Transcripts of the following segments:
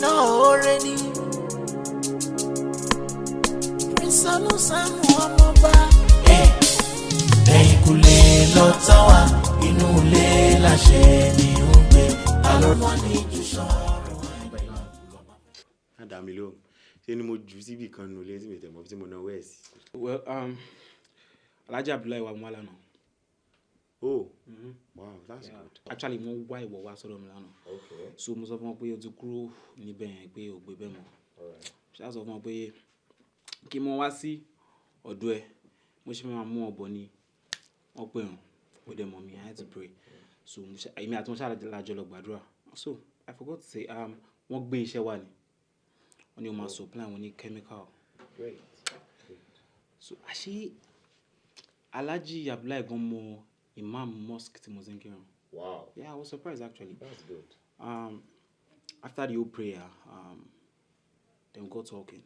náà oore ni. Prince Olúṣàmù ọmọọba. Ẹ̀yìnkùlé lọ́tọ́ wa, inú ilé láṣẹ ni ń gbé alọ́mọ ní jù sọ́run. Má dá mi lóhùn. Ṣé ni mo jù ú síbì kan nù ilé tí mi tẹ̀ mọ́ tí mo náwó ẹ̀ sí? Well, Alhaji Abdullahi wa mú wa lánàá. Oh, wow, that's good. Actually, wọ́n wá ìwọ wá sọ́dọ̀ mi lánàá. So mo sọ fún wọn pé o ti kúrò níbẹ̀ yẹn, pé o gbé bẹ́ẹ̀ mọ́. Ṣáà sọ fún wọn pé kí mo wá sí ọ̀dọ̀ ẹ. Mo ṣe máa mú ọ bọ̀ ni wọ́n pè rùn. Ó dẹ̀ mọ̀ mi, I had to pray. So èmi àti wọn ṣáà lájọ lọ gbàdúrà. So I forgot to say, wọ́n gbé iṣẹ́ wá ni. Wọ́n ní o máa supply wọn ní chemical. Great. So àṣé Alhaji Abdullahi gan mọ Imam Mosque tí mo ti ń kírun. Yeah, I was surprised, actually. That's good. After the whole prayer, then we got talking.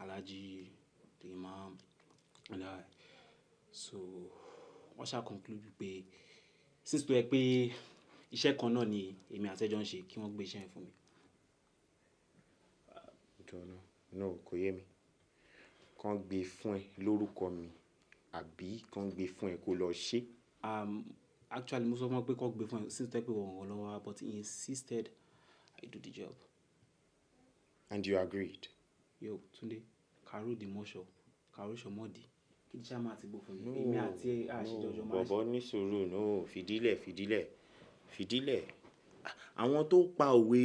Alhaji, the Imam, and I. So, wọ́n ṣáà conclude pé since tó yẹ pé iṣẹ́ kan náà ni èmi àti ẹjọ́ ń ṣe, kí wọ́n gbé iṣẹ́ yẹn fún mi. Jọ̀nà, no, kò yé mi. Kàn gbé fún ẹ lórúkọ mi àbí kàn gbé fún ẹ kó lọ ṣe? Actually, mo sọ fún wọn pé kó gbé fún ẹ since tó yẹ pé wọ́n lọ́wọ́, but he insisted I do the job. And you agreed? Yo, Túndé, Karo di mọ́ṣọ, Karo ṣọmọ́dì. Kí ni ṣáà máa ti gbó fún mi? Èmi àti àṣejọjọ máa ń ṣe. Bọ̀bọ̀, ní sùúrù, no, fìdílẹ̀, fìdílẹ̀, fìdílẹ̀. Àwọn tó pa òwe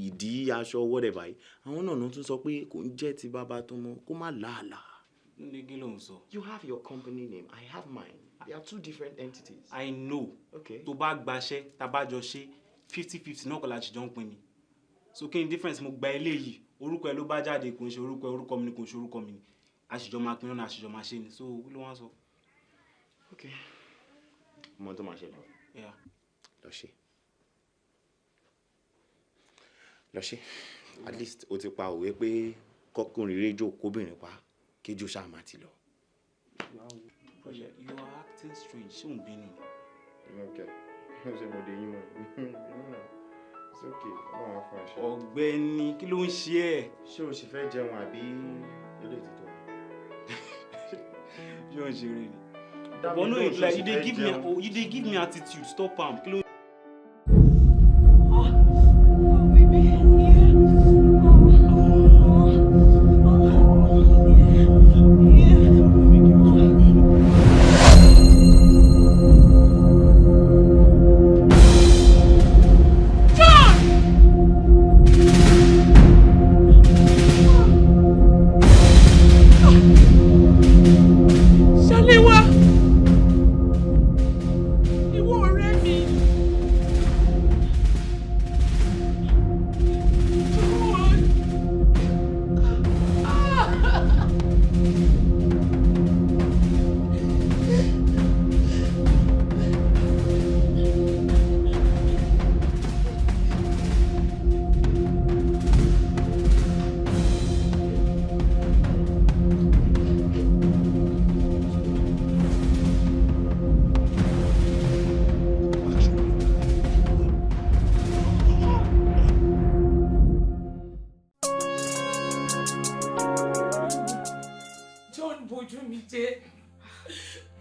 ìdí aṣọ whatever yìí, àwọn náà ló tún sọ pé kò ń jẹ́ ti bàbá tó mọ kó má làálàá. Túndé, kí ló ń sọ? You have your company name, I have mine. They are two different entities. I know. Okay. Tó bá gbaṣẹ́, tá bá jọ ṣe 50-50 náà kọ́ la ṣe jọ ń pín ni. So kí ni difference? Mo gba eléyìí, orúkọ ẹ ló bá jáde, kò ń ṣe orúkọ ẹ, orúkọ mi ni, kò ń ṣe orúkọ mi ni. Àṣìjọ máa pín náà, àṣìjọ máa ṣe ni. So kí ló wá ń sọ? Okay. Mo tó máa ṣẹlẹ̀. Yeah. Lọ ṣe. Lọ ṣe. At least o ti pa òwe pé kọkùnrin réjò kóbìnrin pa kéjò ṣáà máa ti lọ. You are acting strange. Ṣé ò ń bínú ni? Okay. Ṣé mo dé yín mọ́? It's okay. Ọlọ́run á fún ẹ ṣe. Ọ̀gbẹ́ni, kí ló ń ṣe ẹ́? Ṣé o sì fẹ́ jẹun àbí eléyìí ti tó? Ṣé o ń ṣeré ni? Dá mi But no, lóhùn, it's ṣé o like sì you dey fẹ́ give me jẹun? oh, you dey give me attitude. Stop am. Kí ló Oh, baby. Yeah. Oh. Yeah. John! Ṣaléwá! Ìwọ ọ̀rẹ́ mi. John! Ah! John bójú mi jẹ́.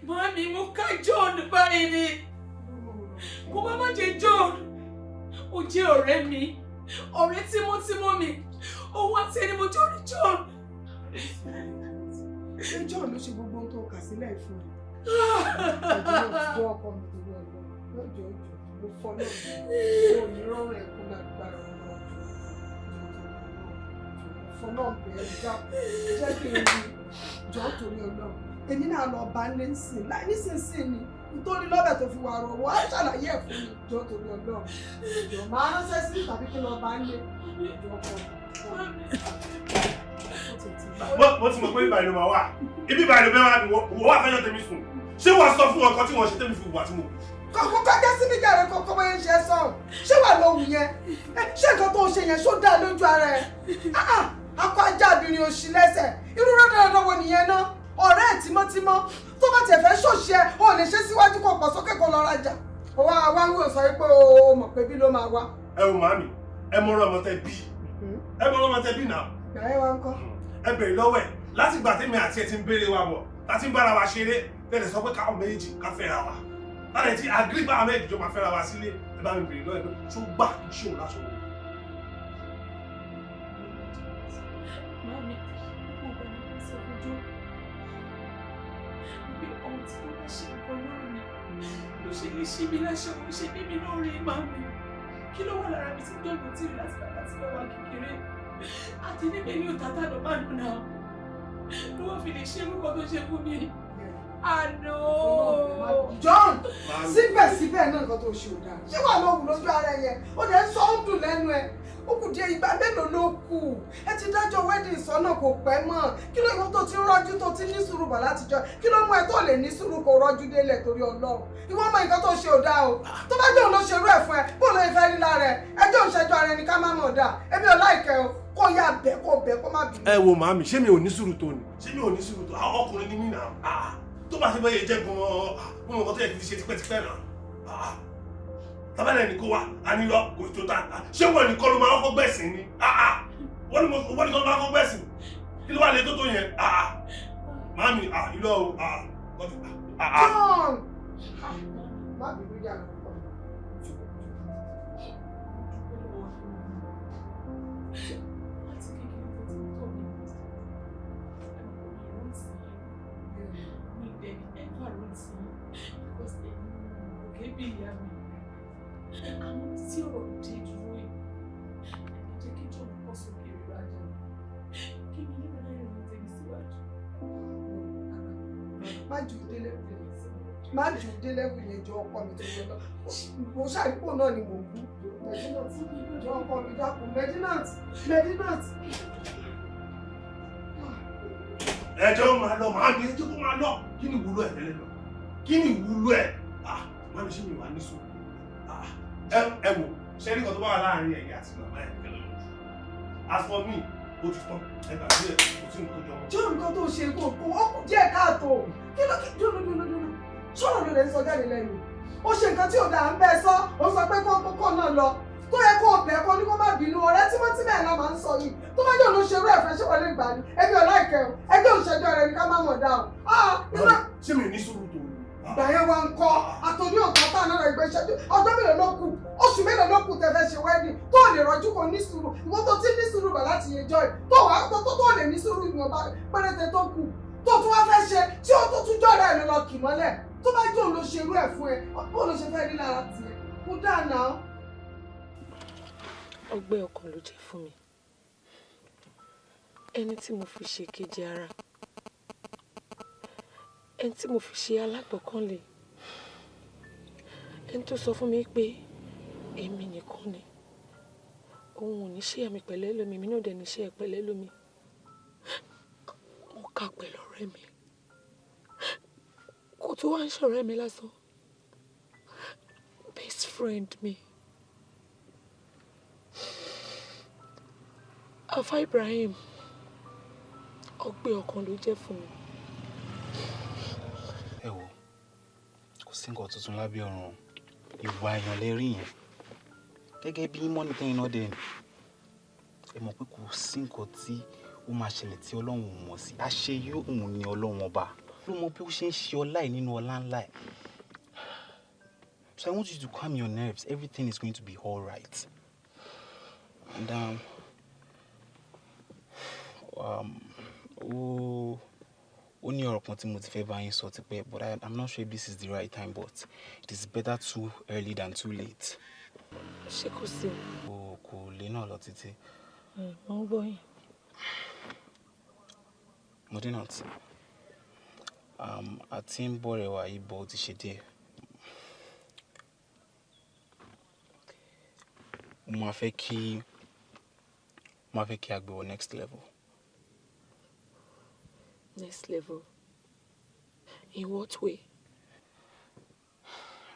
Màmí, mo ká John báyìí ni. Kó má má jẹ́ John. Ó jẹ́ ọ̀rẹ́ mi. Ọ̀rẹ́ tímọ́tímọ́ mi. Òun àti ẹni mo jọ rí John. Ṣé John ló ṣe gbogbo ohun tó kà sílẹ̀ fún ẹ? Ẹjọ́ ọkọ mi, torí Ọlọ́run, lọ́jọ́ ìjọ mo fọ́ náà mo ní rọrùn ẹ̀kún lágbára Ọlọ́run. Fọ́ náà bẹ̀rẹ̀ já jẹ́ kí n rí jọ́, torí Ọlọ́run. Èmi náà lọ bá ní sìn láì nísinsìnyí ni nítorí lọ́bẹ̀ tó fi wà rọ̀ wọ́n á ṣàlàyé ẹ̀ fún mi. Jọ́, torí Ọlọ́run, jọ máa ránṣẹ́ sí tàbí kí n lọ bá ń lé jọ ọkọ mi. Mo ti mọ̀ pé ibà ló máa wà, ibi ìbà ló bẹ́ẹ̀ wá, wọ́n wà fẹ́jọ́ tèmi sùn. Ṣé wàá sọ fún ọkọ tí wọ́n ṣe tèmi fi wà tí mo kù? Kọ̀ọ̀kan kọjá síbi jàre, kọ́kọ́ bóyá ń ṣe sọ̀rọ̀. Ṣé wà lóhùn yẹn? Ṣé nǹkan tó ń ṣe yẹn ṣó dáa lójú ara ẹ? Ah, ah, akọ ajá abirin òṣì lẹ́sẹ̀, irú rọ́dọ̀rọ̀dọ̀ wo nìyẹn náà? Ọ̀rẹ́ ẹ̀ tímọ́tímọ́ tó bá tiẹ̀ fẹ́ ṣòṣì ẹ, o lè ṣe síwájú kó pọ̀ sókè kó lọ rajà. Ó wá wá ń wò sọ pé o mọ̀ pé bí ló máa wá. Ẹ wò, màmí, ẹ mọ ọ̀rọ̀ ọmọ tẹ bí. Ẹ mọ ọlọ́mọ tẹ bí náà. Ìgbà yẹn wá ń kọ́. Ẹ bèrè lọ́wọ́ ẹ̀ láti ìgbà tèmi àti ẹ ti ń béèrè wa bọ̀ láti ń bára wa ṣeré tẹ́lẹ̀ sọ pé káwọn méjì ká fẹ́ra wa. Láti ti agree báwọn méjì jọ máa fẹ́ra wa sílé, ẹ bá mi bèrè lọ́wọ́ ẹ pé ṣó gbà kí ṣé òun láṣọ wọn. Mami, mo bá mi sọ fún John pé ohun tí mo bá ṣe nǹkan lórí mi ló ṣe lè ṣe mí láṣọ, mo ṣe bí mi lórí màmí. Kí ló wà lára mi tí John ti rí láti bàbá tí lọ́wọ́ kékeré? Àti níbi ní òtátà ló máa nù náà. Ló wọ́n fi lè ṣe orúkọ tó ṣe fún mi. Àná. John, síbẹ̀síbẹ̀ náà nǹkan tó ṣe ò dáa. Ṣé wàá lọ wù lójú ara ẹ yẹn? Ó dẹ̀ ń sọ ó ń dùn lẹ́nu ẹ. Ó kù díẹ̀, ìgbà mélòó ló kù? Ẹ ti dájọ́ wedding sọ́nà kò pẹ́ mọ́. Kí ló ìwọ tó ti ń rọ́jú tó ti ní sùúrù bà látijọ́? Kí ló mú ẹ tó lè ní sùúrù kó rọ́jú délẹ̀ torí Ọlọ́run? Ìwọ mọ nǹkan tó ṣe ò dáa o. Tó bá jẹ́ òun ló ṣerú ẹ̀ fún ẹ, bó ló fẹ́ rí lára ẹ? Ẹjọ́ òṣèjọ́ ara ẹni ká má mọ̀ dáa. Èmi ò láìkẹ́ o. Kó yá bẹ́ kó bẹ́ kó má bínú. Ẹ wo màámi, ṣé mi ò ní sùúrù tó ni? Ṣé mi ò ní sùúrù tó? Àwọn ọkùnrin ni mí náà. Tó bá ṣe bẹ́ẹ̀ jẹ́ gan-an, mo mọ̀ nǹkan tó yẹ kí n ti ṣe tipẹ́tipẹ́ náà. Tábàlẹ̀ ní kó wá, a ní lọ, kò tó ta. Ṣé wọ́n nìkan ló máa kọ́kọ́ gbẹ̀sìn ni? Wọ́n nìkan ló máa kọ́kọ́ gbẹ̀sìn. Kí ló wà lè tó tó yẹn? Màámi, irọ́ o. John! Má bínú yàrá ọkọ mi. Láti kékeré tó ti tọ́ mi, ẹ̀mọ̀ mi rántí mi dẹ̀ ní ẹ̀fà rántí because òkè bí ìyá mi. Àwọn tí ọ̀rọ̀ dé dúró yìí, ẹ jẹ́ kí John bọ́ sókè rírà jẹ́ kí mi nínú náà rìn tẹ̀mí síwájú. Má jù ú délé má jù ú délé yẹn, jọ ọkọ mi tó yẹ lọ. Mo ṣàrípò náà ni mò ń bú. Medinat, jọ ọkọ mi dákun. Medinat, Medinat. Ẹjọ́ máa lọ, màámi, ẹjọ́ kó máa lọ. Kí ni ìwúlò ẹ̀ tẹ́lẹ̀ lọ? Kí ni ìwúlò ẹ̀? Màámi, ṣé mi wà ní sùúrù? Ẹ wò, ṣé ní kan tó bá wà láàárín ẹ̀yà àti màmá ẹ̀ kẹlẹ́ lọ? As for me, ó ti tán, ẹ gbàgbé ẹ̀, kò sí nǹkan tó jọ mọ́. John, nǹkan tó ṣe kò kò ó kù díẹ̀ káàtó. Kí ló kí dúró dúró dúró? Sọ̀rọ̀ ló lè sọ jáde lẹ́nu. Ó ṣe nǹkan tí ò dáa ń bẹ́ẹ̀ sọ, ó sọ pé kó kó náà lọ. Tó yẹ kó bẹ̀ kó ní kó má bínú, ọ̀rẹ́ tímọ́tímọ́ ẹ̀ la máa ń sọ yìí. Tó bá jẹ́ òun ló ṣe irú ẹ̀fẹ́ ṣé wọ́n lè gbà ní? Ẹbí ọ̀la ìkẹ́ o, ẹjọ́ òṣèjọ́ rẹ̀ ní ká má mọ̀ dáa o. Ṣé mi ò ní sùúrù tó? Ìgbà yẹn wá ń kọ́ àtòní òkàtà náà rẹ̀ gbé ṣẹ́jú. Ọjọ́ mélòó ló kù? Oṣù mélòó ló kù tẹ́ fẹ́ ṣe wedding? Tó lè rọ́jú kò ní sùúrù. Ìwọ tó ti ní sùúrù bà láti yẹjọ́ ẹ̀. Tó wàá tó tó lè ní sùúrù ìwọ̀nba péréte tó kù. Tó tún wá fẹ́ ṣe tí ó tó tún jọ̀rọ̀ ẹ̀ ló lọ kì mọ́lẹ̀. Tó bá jẹ́ òun ló ṣe irú ẹ̀ fún ẹ, bó ló ṣe fẹ́ rí lára tiẹ̀? Kó dáa náà. Ọgbẹ́ ọkàn ló jẹ́ fún mi. Ẹni tí mo fi ṣe kejì ara, ẹni tí mo fi ṣe alágbọ̀kànlé, ẹni tó sọ fún mi pé èmi nìkan ni, òun ò ní ṣe ẹ̀mí pẹ̀lú ẹlòmíì, èmi náà dẹ̀ ní ṣe ẹ̀ pẹ̀lú ẹlòmíì. Mo kà pẹ̀lú ọ̀rẹ́ mi, kò tó wá ń ṣọ̀rẹ́ mi lásán, best friend mi. Afa Ibrahim, ọgbẹ́ ọkàn ló jẹ́ fún mi. Ẹ wo, kò sí nǹkan tuntun lábẹ́ ọ̀run. Ìwà èèyàn lè rí yẹn. Gẹ́gẹ́ bí mọ́nì tẹ́yìn náà dẹ̀ ni. Ẹ mọ̀ pé kò sí nǹkan tí ó máa ṣẹlẹ̀ tí Ọlọ́run ò mọ̀ sí. Àṣẹ yóò òun ni Ọlọ́run ọba. Ló mọ bí ó ṣe ń ṣe ọlá ẹ̀ nínú ọlá ńlá ẹ̀. So I want you to calm your nerves. Everything is going to be all right. And ó ní ọ̀rọ̀ kan tí mo ti fẹ́ bá yín sọ tipẹ́, but I'm not sure if this is the right time, but it is better too early than too late. Ṣé kò sí o? Kò lè náà lọ títí. Mo ń gbọ́ yín. Modinat, a ti ń bọ̀rẹ̀ wá yìí bọ̀, ó ti ṣe díẹ̀. Mo máa fẹ́ kí a gbé wọ next level. Next level? In what way?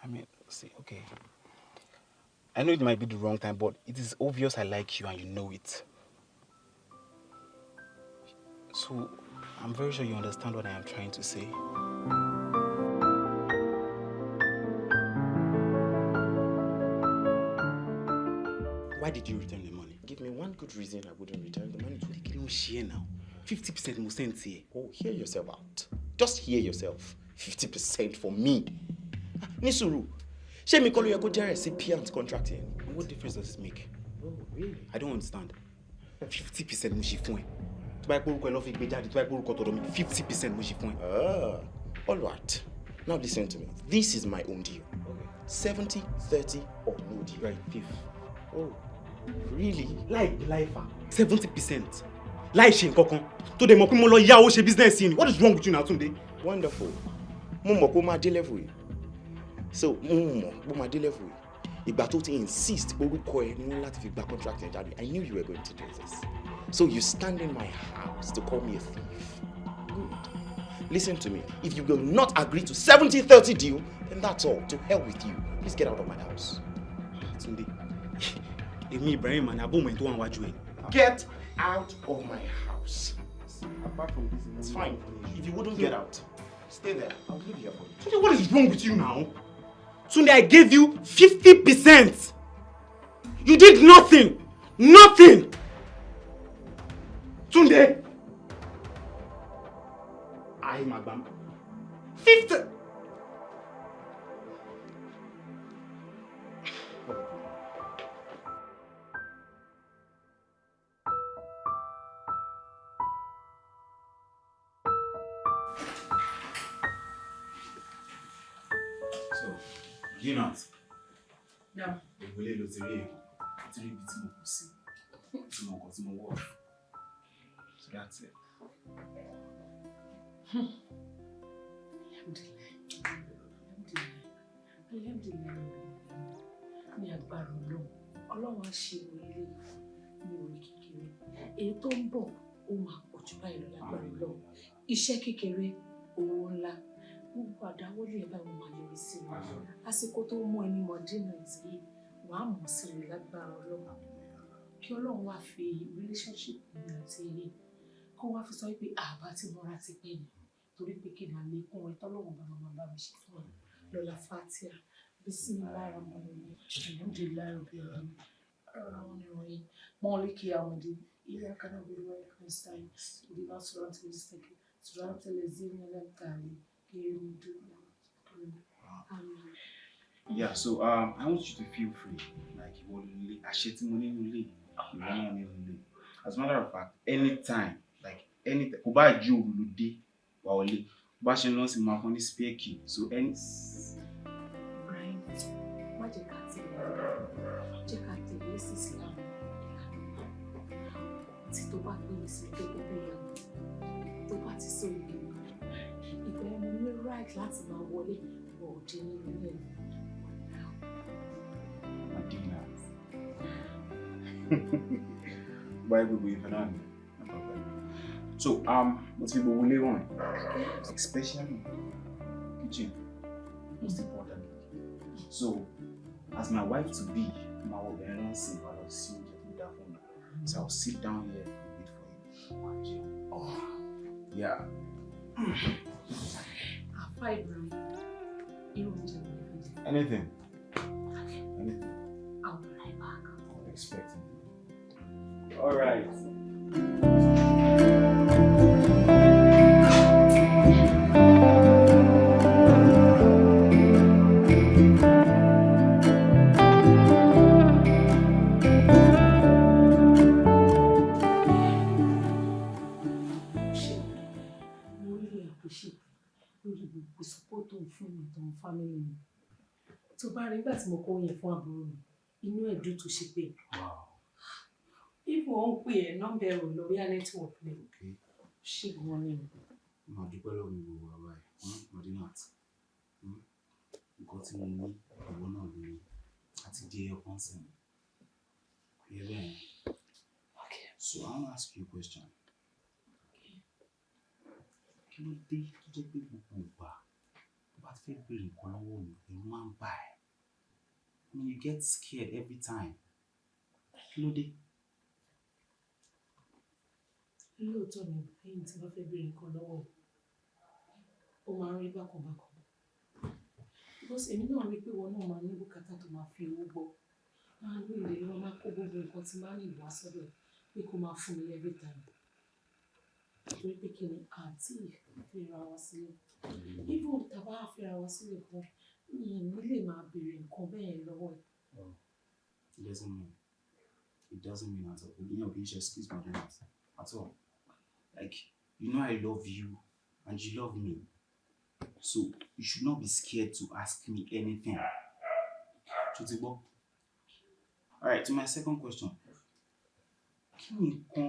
I mean, see, okay. I know it might be the wrong time, but it is obvious I like you and you know it. So, I'm very sure you understand what I am trying to say. Why did you return the money? Give me one One good reason I wouldn't return the money to you. Kí ló ń ṣe ẹ́ now? 50% mo send tiẹ̀. Oh, hear yourself out. Just hear yourself. 50% for me. Ah, ní sùúrù. Ṣé mi kọ́ ló yẹ kó jẹ́ recipient contract yẹn? And what difference does it make? Oh, really? I don't understand. 50% mo ṣe fún ẹ. Tó bá yẹ pé orúkọ ẹ lọ́ fi gbé jáde, tó bá yẹ pé orúkọ tọ̀dọ̀ mi, 50% mo ṣe fún ẹ. Ah, all right. Now listen to me. This is my own deal. Okay. 70, 30 or no deal. You are a thief. Oh, really? Láì gbé láì fà. 70% láì ṣe nǹkan kan tó dẹ̀ mọ̀ pé mo lọ yá owó ṣe business yìí ni. What is wrong with you now, Túndé? Wonderful. Mo mọ̀ pé ó máa dé level yìí. So, mo mọ̀ pé ó máa dé level yìí. Ìgbà tó ti insist pé orúkọ ẹ ni wọ́n láti fi gba contract yẹn jáde, I knew you were going to do this. So you stand in my house to call me a thief. Good. Listen to me. If you will not agree to 70-30 deal, then that's all. To hell with you. Please get out of my house. Túndé, èmi Ibrahim àní abóhùn ẹ̀ tó wà níwájú ẹ̀. Get out of my house. Apart from this, It's fine. If you wouldn't get out, stay there. I'll live here for you. Túndé, what is wrong with you now? Túndé, I gave you 50%. You did nothing. Nothing. Túndé. I magbam. 50. So, you not. No. Ìwọlé ló ti rí ẹ̀, ti rí ibi tí mo kù sí, tí mo kàn tí mo wọ̀. So that's it. Alhamdulillah. Alhamdulillah. Alhamdulillah. Ní agbára Ọlọ́run, Ọlọ́run á ṣe orílẹ̀ ní orí kékeré. Èyí tó ń bọ̀, ó máa pọ̀ jù báyìí lọ lágbára Ọlọ́run. Iṣẹ́ kékeré, owó ńlá. Gbogbo àdáwọ́lé ẹ̀ báyìí wọ́n máa yọrí sí i. Àsìkò tó mú ẹni Mọ̀dínà tí wàá mọ̀ sí rẹ̀ lágbára Ọlọ́run. Kí Ọlọ́run wá fi relationship mi àti ẹ̀yẹ kó wá fi sọ wípé àbá tí mo ra ti pẹ́ ni, torí pé kí ni àlékún rẹ tọ́lọ́run bá máa bá mi ṣe fún ọ lọ́la. Fatia, bisimilahi rahman rahim, alhamdulilayi rabbil alamin, arrahman rahim, maliki yawmiddin, iyyaka na'budu wa iyyaka nasta'in, ihdina siratal mustaqim, siratal ladzina an'amta alayhim, ghayril maghdubi alayhim. Àmín. Yeah, so I want you to feel free. Like ìwọ ló nílé, àṣẹ tí mo ní nínú ilé, ìwọ náà nínú ilé. As a matter of fact, anytime, like anytime, kò bá ju òru ló dé, wà wọlé. Bó bá ṣe ń lọ sí, máa fún ní spare key. So any. Ibrahim, má jẹ́ ká tẹ̀lé, jẹ́ ká tẹ̀lé sí Islam ìlànà tí tó bá gbé mi sí gẹ́gẹ́ bí ìyàwó, tó bá ti sọ igi, ìgbà yẹn mo ní right láti máa wọlé wọ òde nínú ilé mi. Madina. Báyìí gbogbo ìfẹ́ náà ni. No problem. So, mo ti fi gbogbo ilé wọ̀n, especially kitchen, most importantly. So, as my wife to be, máa wọ obìnrin náà sì wá lọ sí oúnjẹ tó dáa fún mi. So I'll sit down here and wait for you. Máa jẹun. Oh, yeah. Àfa Ibrahim, irú oúnjẹ wo ni fẹ́ jẹ? Anything. Anything. I'll be right back. I'm expecting you. All right. Ṣe mo really appreciate lórí gbogbo support tó ń fún mi tó ń family mi. Tó bá rí nígbà tí mo kó yẹn fún àbúrò mi, inú ẹ̀ dùn tó ṣe pé if wọ́n ń pè ẹ́, nọ́mbà ẹ̀ ò lọ, bóyá network ni. Ṣé gan ni o. Máa dúpẹ́ lọ́wọ́ mi gbogbo àwa ẹ̀, Madinat. Nǹkan tí mo ní, ìwọ náà ló ní, àti di ẹyọ kan sí mi. Kò yẹ bẹ́ẹ̀. So I wan ask you a question. Kí ló dé tó jẹ́ pé gbogbo ìgbà tó bá ti fẹ́ béèrè nǹkan lọ́wọ́ mi, ẹ̀rù máa ń bà ẹ́? I mean, you get scared every time. Kí ló dé? Lóòótọ́ ni Ibrahim, tí wọ́n fẹ́ béèrè nǹkan lọ́wọ́ ẹ̀, ó máa ń rí bákan bákan, because èmi náà rí i pé wọn náà máa ní bùkátà tó máa fi owó gbọ́, máa ní ìlérí, wọn máa kó gbogbo nǹkan tí máa ń lè wá sọ́dọ̀ ẹ̀. Pé kó máa fún mi every time. Torí pé kí ni àǹtí fẹ́ra wa sílẹ̀. Even tá a bá fẹ́ra wa sílẹ̀ gan, mi ì ní lè máa béèrè nǹkan bẹ́ẹ̀ lọ́wọ́ ẹ̀. It doesn't mean. It doesn't mean at all. Kì í ṣe excuse me doing that at all. Like, you know I love you and you love me. So you should not be scared to ask me anything. Ṣó ti gbọ́? Alright, to my second question. Kí ni nǹkan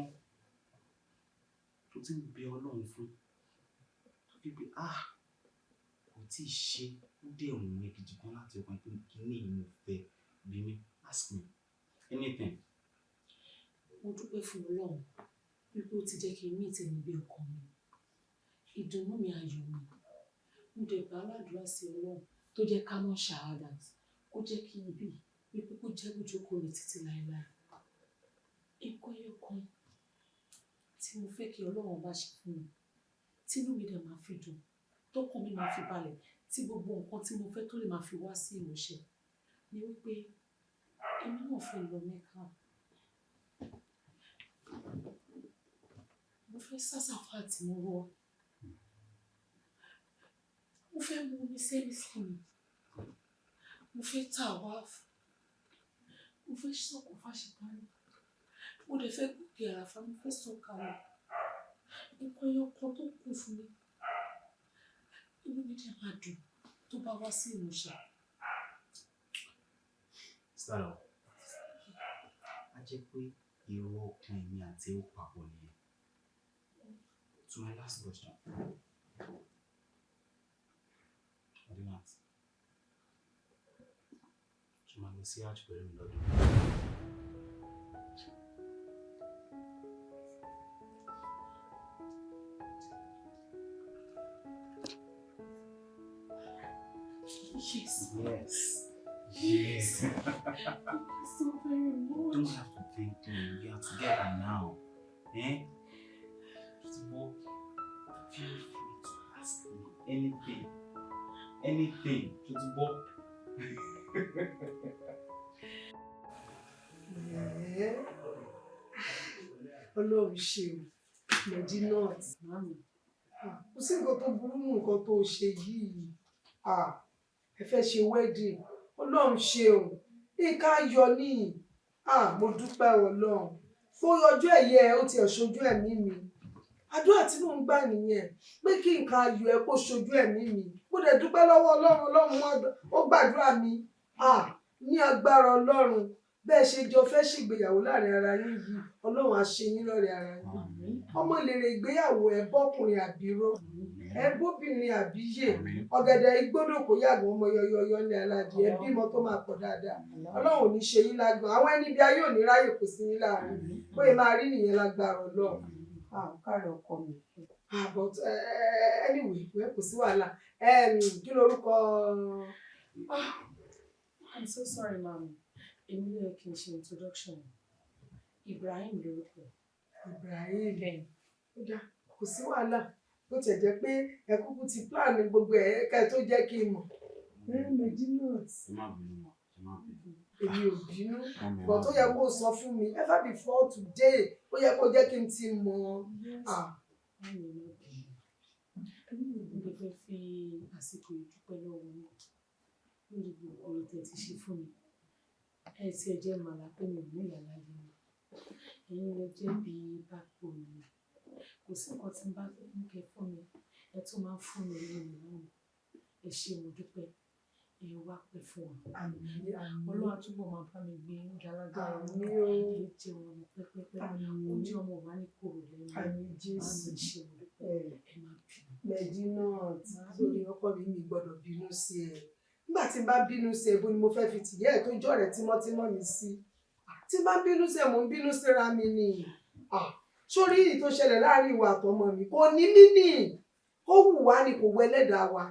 tó ti ń bẹ Ọlọ́run fún? Tó fi pé, ah, kò tíì ṣe, ó dẹ̀ wù mí gidi gan láti ọkàn pé kíní yìí mo fẹ́ bí mi. Ask me anything. Mo dúpẹ́ fún Ọlọ́run wípé ó ti jẹ́ kí n meet ẹni bí ọkàn mi. Ìdùnnú mi, ayọ̀ mi. Mo dẹ̀ gbà ládùúrà sí Ọlọ́run tó jẹ́ ká mọ̀ ṣahadat, kó jẹ́ kí ibi wípé kó jẹ́ ibùjókòó mi títí láéláé. Nǹkan ẹyọ kan tí mo fẹ́ kí Ọlọ́run bá ṣe fún mi, tí inú mi dẹ̀ máa fi dùn, tọkàn mi máa fi balẹ̀, tí gbogbo nǹkan tí mo fẹ́ tó lè máa fi wá sí ìmúṣẹ, ni wípé èmi náà fẹ́ lọ Mecca. Mo fẹ́ sá Sàfá àti Márúwà. Mo fẹ́ mu omi sẹ́mi-sẹ́mi. Mo fẹ́ tawaf. Mo fẹ́ sọ̀kò fáṣítánì. Mo dẹ̀ fẹ́ gòkè àràfá, mo fẹ́ sọ̀kalẹ̀. Nǹkan ẹyọ kan tó kù fún mi, inú mi dẹ̀ máa dùn tó bá wá sí ìmúṣẹ. Start up. A jẹ́ pé èrò ọkàn èmi àti ẹ ó papọ̀ nìyẹn. To my last question. Adinat, ṣé o máa lọ sí Hajj pẹ̀lú mi lọ́dún? Yes. Yes. Yes. Thank you so very much. You don't have to thank me. We are together now. Eh? Just walk. Feel free to ask me anything. Anything. Just walk. Ọlọ́run ṣeun, Medinat. Màámi. Kò sí nǹkan tó burú nù nǹkan tó ṣe yìí. Ẹ fẹ́ ṣe wedding. Ọlọ́run ṣeun. Nǹkan ayọ̀ ni. Mo dúpẹ́ Ọlọ́run. Fún ọjọ́ ẹ̀yẹ ó ti ẹ̀ ṣojú ẹ̀mí mi. Àdúrà tí mò ń gbà nìyẹn pé kí nǹkan ayọ̀ ẹ kó ṣojú ẹ̀mí mi. Mo dẹ̀ dúpẹ́ lọ́wọ́ Ọlọ́run, Ọlọ́run ó gbàdúrà mi. Ní agbára Ọlọ́run, bẹ́ẹ̀ ṣe jọ fẹ́ ṣègbéyàwó láàrin ara yín yìí, Ọlọ́run á ṣe yín lọ́rẹ̀ ara yín. Ọmọ lèrè ìgbéyàwó ẹ bọ́kùnrin àbíró, ẹ bóbìnrin àbíyè, ọ̀gẹ̀dẹ̀ igbódò kò yàgò ọmọ yọyọyọ ní aládìí, ẹ bímọ tó máa pọ̀ dáadáa. Ọlọ́run ò ní ṣe yín lágbọ̀n, àwọn ẹni bí ayé ò ní ráyè kò sí yín láàrin. Bóyá máa rí nìyẹn lágbára Ọlọ́run. Káàárọ̀ ọkọ mi. But anyway, kò sí wàhálà. Kí lorúkọ? I'm so sorry, ma'am. Èmi ló yẹ kí n ṣe introduction. Ibrahim lorúkọ. Ibrahim. Bẹ́ẹ̀ni. Ó dáa, kò sí wàhálà. Bó tiẹ̀ jẹ́ pé ẹ kúkú ti plan gbogbo ẹ̀ ká tó jẹ́ kí n mọ̀. Medinat. Ẹ má bínú mọ́, ẹ má bínú. Èmi ò bínú. But ó yẹ kó sọ fún mi ever before today, ó yẹ kó jẹ́ kí n ti mọ̀. Màámi, ẹ má bínú. Mo lè fẹ́ fi àsìkò yìí dúpẹ́ lọ́wọ́ yín lórí gbogbo oore tẹ́ ti ṣe fún mi. Ẹ tí ẹ jẹ́ màlá pé mi ò ní ìyá láyé mi. Ẹ̀yin lẹ jẹ́ bí backbone mi. Kò sí nǹkan tí ń bá ní kẹ́ fún mi, ẹ tún máa ń fún mi ní ìmọ̀ mi. Ẹ ṣé, mo dúpẹ́. Ẹ wá pẹ́ fún wa. Àmín, àmín. Ọlọ́run á túbọ̀ máa bá mi gbé yín ga lágbára Ọlọ́run. Àmín o. Ẹ jẹun ọmọ pẹ́pẹ́pẹ́. Àmín. Oúnjẹ ọmọ ò wá ní korò lẹ́nu. Àmín Jésù. Màámi, ẹ ṣé, mo dúpẹ́. Ẹ má bínú. Medinat, sórí ọkọ mi, mi gbọ́dọ̀ bínú sí ẹ. Nígbà tí n bá bínú sí ẹ, bó ni mo fẹ́ fi tìyẹ́ ẹ̀ tó jọ̀rẹ́ tímọ́tímọ́ mi sí? Tí n bá bínú sí ẹ, mò ń bínú síra mi ni. Sórí èyí tó ṣẹlẹ̀ láàrin ìwà àtọmọ mi, kò ní mí nì. Ó wù wá ni kò wọ ẹlẹ́dàá wa.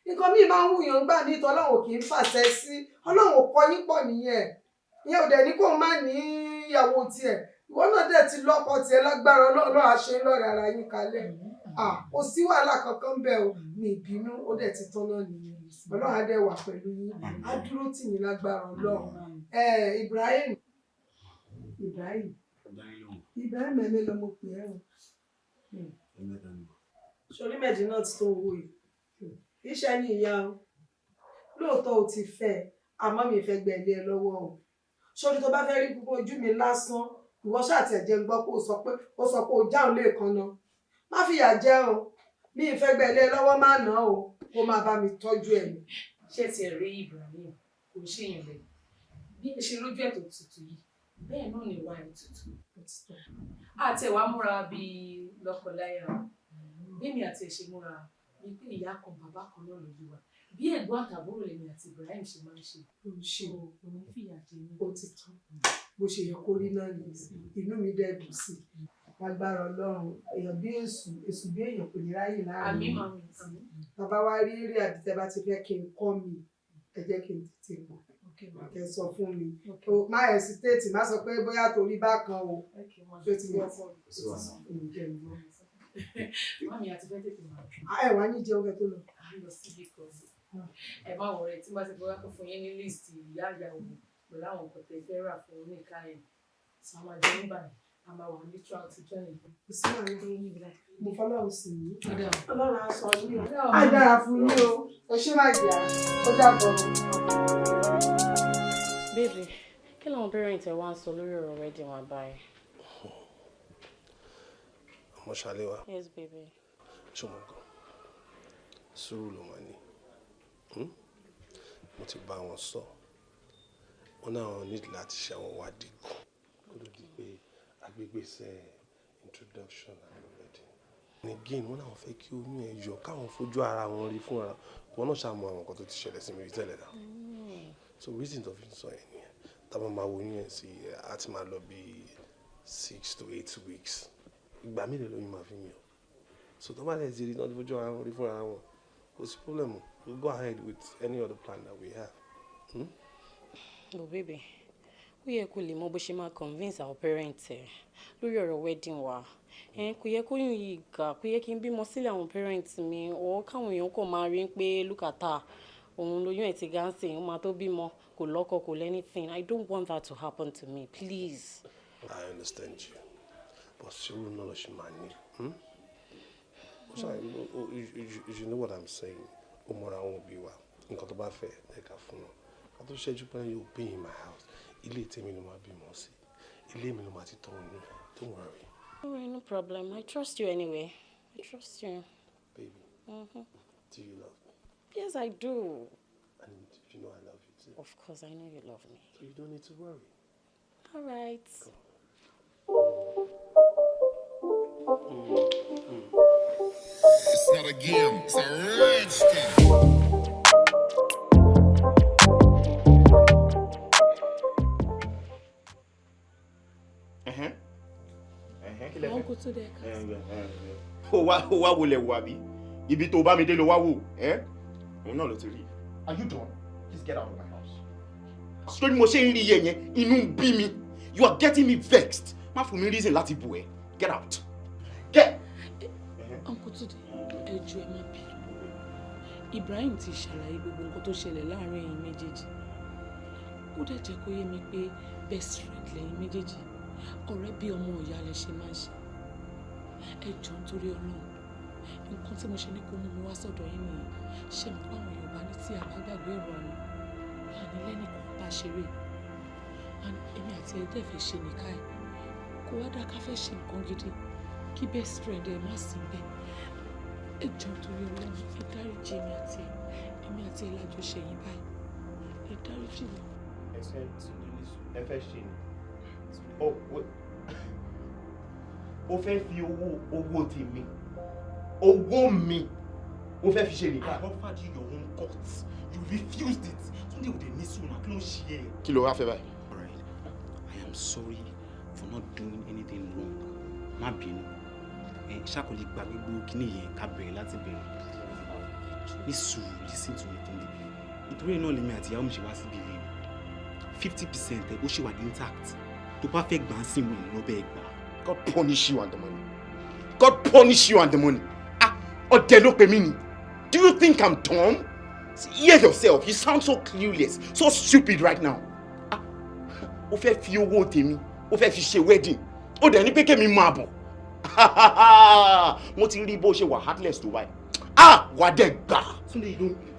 Nǹkan míì máa ń wùyàn gbà ní ìtọ́ Ọlọ́run kì í fàṣẹ sí. Ọlọ́run ò kọ yín pọ̀ nìyẹn. Ìyẹn ò dẹ̀ ní kó má ní ìyàwó tiẹ̀. Ìwọ náà dẹ̀ ti lọ́kọ tiẹ̀ lágbára Ọlọ́run á ṣe lọ́rẹ̀ ara yín kalẹ̀. Kò sí wàhálà kankan bẹ́ẹ̀ o. Mi ìbínú, ó dẹ̀ ti tán náà nìyẹn. Ọlọ́run á dẹ̀ wà pẹ̀lú yín. Á dúró tì yín lágbára Ọlọ́run. Ibrahim. Ibrahim. Ibrahim, ẹ̀mí lọ mo pè ẹ́ o. Sórí Medinat tó ń wò yìí, iṣẹ́ ní ìyá o. Lóòótọ́ o ti fẹ́ ẹ, àmọ́ mi fẹ́ gbẹ ilé ẹ lọ́wọ́ o. Sórí tó bá fẹ́ rí gbogbo ojú mi lásán, ìwọ ṣàtẹ̀jẹ́ ń gbọ́ pé o sọ pé o jáun lẹ́ẹ̀kan náà. Má fìyà jẹ o, mi ì fẹ́ gbẹ ilé ẹ lọ́wọ́, má ná o, kó máa bá mi tọ́jú ẹ̀ ní. Ṣé ti rí Ibrahim, kò ń ṣèyàn rẹ̀ bí ẹ ṣe lójú ẹ̀ tó tutù yìí, bẹ́ẹ̀ náà ni ìwà ẹ̀ tutù. Àti ẹ̀wà múra bíi lọ́kọláya o. Bẹ́ẹ̀mi àti ẹ̀ ṣe múra bíi pé ìyá kan bàbá kan náà ló bí wa, bí ẹ̀gbọ́n àtàbúrò lèmi àti Ibrahim ṣe máa ń ṣe. Ó ṣe. Kò ní fìyà jẹ mí. Ó ti tán, bó ṣe yẹ kó rí náà nìyẹn. Inú mi dẹ̀ dùn sí i. Lágbára Ọlọ́run, èèyàn bí èṣù, èṣù bí èèyàn kò ní ráyè láàrin. Àmín, màmí, àmín. Bàbá wa rí eré àbí tẹ bá ti fẹ́ kí n kọ́ mi, ẹ jẹ́ kí n tètè mọ̀. Kẹ́ sọ fún mi o, má hesitate, má sọ pé bóyá torí bákan o. Tó ti yẹ fún mi jẹ́ mi gbọ́. Màmí, àti fẹ́ tètè máa lọ. Ẹ wá ní jẹun kẹ́ tó lọ. À ń lọ síbi kan. Ẹ má wọrẹ, tí bá ti fọwọ́ kó fún yín ní list ìyá ìyàwó pẹ̀lú àwọn nǹkan tẹ́ fẹ́ rà fún oníkà yẹn. Sọ a máa jẹ nígbà yẹn, a máa wà ní throughout the journey. Kò sí wàhálà, mo fọlọ́run sí yín. Ó dà. Ọlọ́run á sọ yín o, á dára fún yín o. O ṣé, má jẹ́ ó dàbọ̀. Baby, kí làwọn parents ẹ wá ń sọ lórí ọ̀rọ̀ wedding wa báyìí? Ọmọ Ṣàléwá. Yes, baby. Ṣọmọ gan, sùúrù ló máa ní. Mo ti bá wọn sọ, wọn náà wọn need láti ṣe àwọn ìwádìí kan kó tó di pé agbègbè introduction and wedding. And again, wọn náà fẹ́ kí oyún ẹ yọ, káwọn fojú ara wọn rí fúnra wọn náà, ṣàmọ àwọn nǹkan tó ti ṣẹlẹ̀ sí mi rí tẹ́lẹ̀ náà. So reason tó fi ń sọ yẹn nìyẹn. Táwọn máa wo oyún yẹn sí, á ti máa lọ bí 6 to 8 weeks. Ìgbà mélòó lóyún máa fi ń yọ? So tó bá lè ti rí náà, fojú ara wọn rí fúnra wọn, kò sí problem. We'll go ahead with any other plan that we have. Hmm? But baby, ó yẹ kó lè mọ bó ṣe máa convince our parents ẹ lórí ọ̀rọ̀ wedding wa. Ẹ kò yẹ kóyún yìí gà, kò yẹ kí n bímọ sílẹ̀ àwọn parents mi or káwọn èèyàn kàn máa rí pé, "Look at her, òun lóyún ẹ̀ ti gà ń sìn, ó máa tó bímọ, kò lọ́kọ, kò lẹ́nìthing." I don't want that to happen to me, please. I understand you, but sùúrù náà ló ṣe máa ní. Hmm? Sorry, you know what I'm saying. Ó mọra àwọn òbí wa, nǹkan tó bá fẹ́ ẹ̀ka fún wọn. Ká tó ṣẹ́jú pé yóò be in my house. Ilé tèmi ló máa bímọ sí. Ilé mi ló máa ti tọ́ oyún. Don't worry. All right, no problem. I trust you anyway. I trust you. Baby, do you love me? Yes, I do. And you know I love you too. Of course, I know you love me. So you don't need to worry. All right. It's not a game, it's a rich thing. Ẹ̀hẹ́n. Ẹ̀hẹ́n, kí lẹ fẹ́? Àwọn kò tó dẹ̀ ká. Ó wá wọlé wò àbí ibi tó bá mi dé ló wá wò ẹ́, òun náà ló ti rí. Are you done? Please get out of my house. Sórí mo ṣe ń rí iye yẹn, inú ń bí mi. You are getting me vexed. Má fún mi reason láti bù ẹ́. Get out. Get. Uncle Túndé, ẹ jọ̀ọ́, ẹ má bínú. Ibrahim ti ṣàlàyé gbogbo nǹkan tó ṣẹlẹ̀ láàrin ẹ̀yin méjèèjì. Ó dẹ̀ jẹ́ kó yé mi pé best friend lẹ́yìn méjèèjì, ọ̀rẹ́ bí ọmọ ìyá lẹ ṣe máa ń ṣe. Ẹ jọ̀ọ́, nítorí Ọlọ́run, nǹkan tí mo ṣe ní kó mú mi wá sọ́dọ̀ yín nìyẹn. Ṣé mo pa àwọn Yorùbá ní tí a bá gbàgbé ọ̀rọ̀ àná, àní lẹ́nìkan bá ṣeré. And èmi àti ẹ̀ dẹ̀ fẹ́ ṣe nìka ẹ̀, kó wá dá ká fẹ́ ṣe nǹkan gidi kí best friend ẹ má sí bẹ́ẹ̀. Ẹ jọ̀ọ́, nítorí Ọlọ́run, ẹ dáríjì èmi àti ẹ lájọ ṣe yín báyìí. Ẹ dáríjì mi. Ẹ fẹ́ ṣe ni ó fẹ́ fi owó tèmi, owó mi, ó fẹ́ fi ṣe nìkan. I offered you your own cut. You refused it. Túndé, ò dé ní sùúrù, kí ló ń ṣe ẹ́? Kí ló wá fẹ́ báyìí? Alright, I am sorry for not doing anything wrong. Má bínú. Ẹ ṣàkọlẹ̀ gba gbogbo kíní yẹn, ká bẹ̀rẹ̀ láti bẹ̀rẹ̀. Ní sùúrù, listen to me, Túndé. Ìtorí náà lèmi àti ìyàwó mi ṣe wá síbi ilé mi. 50% ẹ̀ ó ṣì wà intact. Tó bá fẹ́ gbà á sí mi lọ́bẹ̀ gbà. God punish you and the money. God punish you and the money. Ah, ọ̀dẹ̀ ló pe mí ni. Do you think I'm dumb? Hear yourself. You sound so clueless, so stupid right now. Ah, ó fẹ́ fi owó tèmi, ó fẹ́ fi ṣe wedding. Ó dẹ̀ ní pé kémi máa bọ̀. Mo ti rí bó ṣe wà heartless tó báyìí. Ah, wà á dẹ̀ gbà.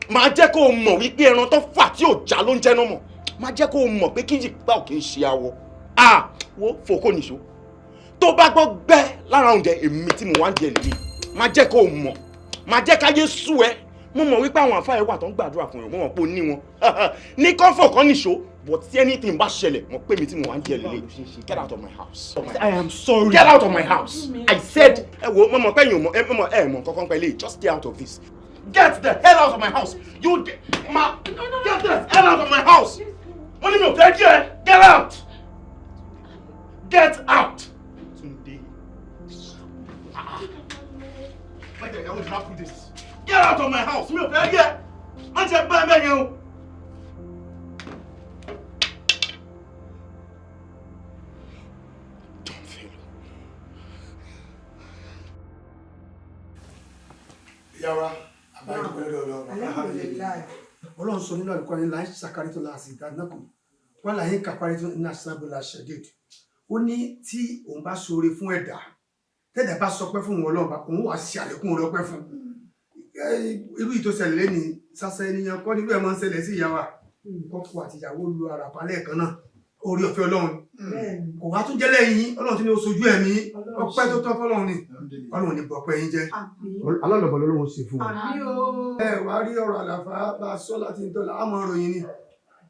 Máa jẹ́ kó o mọ̀ wípé ẹran tó fà tí ò já ló ń jẹ́ náà mọ̀. Máa jẹ́ kó o mọ̀ pé kíjì gbà ò kì í ṣe awọ. Ah, wo fòkó nìṣó. Tó bá gbọ́ gbẹ́ lára oúnjẹ èmi tí mo wá ń jẹ lèmi. Máa jẹ́ kó o mọ̀. Máa jẹ́ káyé sú ẹ. Mo mọ̀ wípé àwọn àfáà ẹ wà tó ń gbàdúrà fún ẹ. Mo mọ̀ pé o ní wọn. Ní kọ́fọ̀ kan nìṣó. But tí anything bá ṣẹlẹ̀, mo pé mi tí mo wá ń jẹ lélẹ̀. Get out of my house. I am sorry. Get out of my house. I said, ẹ wo, mo mọ̀ pé ẹ̀yin ò mọ̀, ẹ mọ̀ ẹ mọ̀ kankan pẹ̀lú. Just stay out of this. Get the hell out of my house. You get, ma, get the hell out of my house. Wọ́n ní mi ò fẹ́ kí ẹ. Get out. Get out. Túndé. Ah. Why the hell did I put this? Get out of my house. Mi ò fẹ́ kí ẹ. Má ṣe bá ẹ bẹ́ẹ̀ yẹn o. Dumb fellow. Yàrá àbáyé dúpẹ́ lọ́dọ̀ Ọlọ́run. Alhamdulilayi. Ọlọ́run sọ nínú àlùkò ní láì ṣàkárí tó láàsì ìdánákùn wọn láyé kàparí tó ní àṣàbò la ṣẹ̀dẹ̀d. Ó ní tí òun bá ṣoore fún ẹ̀dá, tẹ́dà bá sọpẹ́ fún òun, Ọlọ́run bá òun wàá ṣe àlékún oore ọpẹ́ fún irú ìtòsẹ̀lẹ̀ lẹ́ni sásẹ ènìyàn kọ́ nílùú ẹ̀ máa ń ṣẹlẹ̀ sí ìyá wa, kọ́kọ́ àti ìyàwó lu àràpá lẹ́ẹ̀kan náà. Oore ọ̀fẹ́ Ọlọ́run kò wá tún jẹ́ lẹ́yìn Ọlọ́run tí ní ó sojú ẹ̀mí ọpẹ́ tó tọ́ fọ́lọ́run ni. Ọlọ́run ní bọ̀pẹ́ yín jẹ́ alálọ̀bọ̀ lọ́lọ́run ṣe fún wa. Ẹ wá rí ọ̀rọ̀ àlàfà bá a sọ láti dọ́là àmọ́ ròyìn ni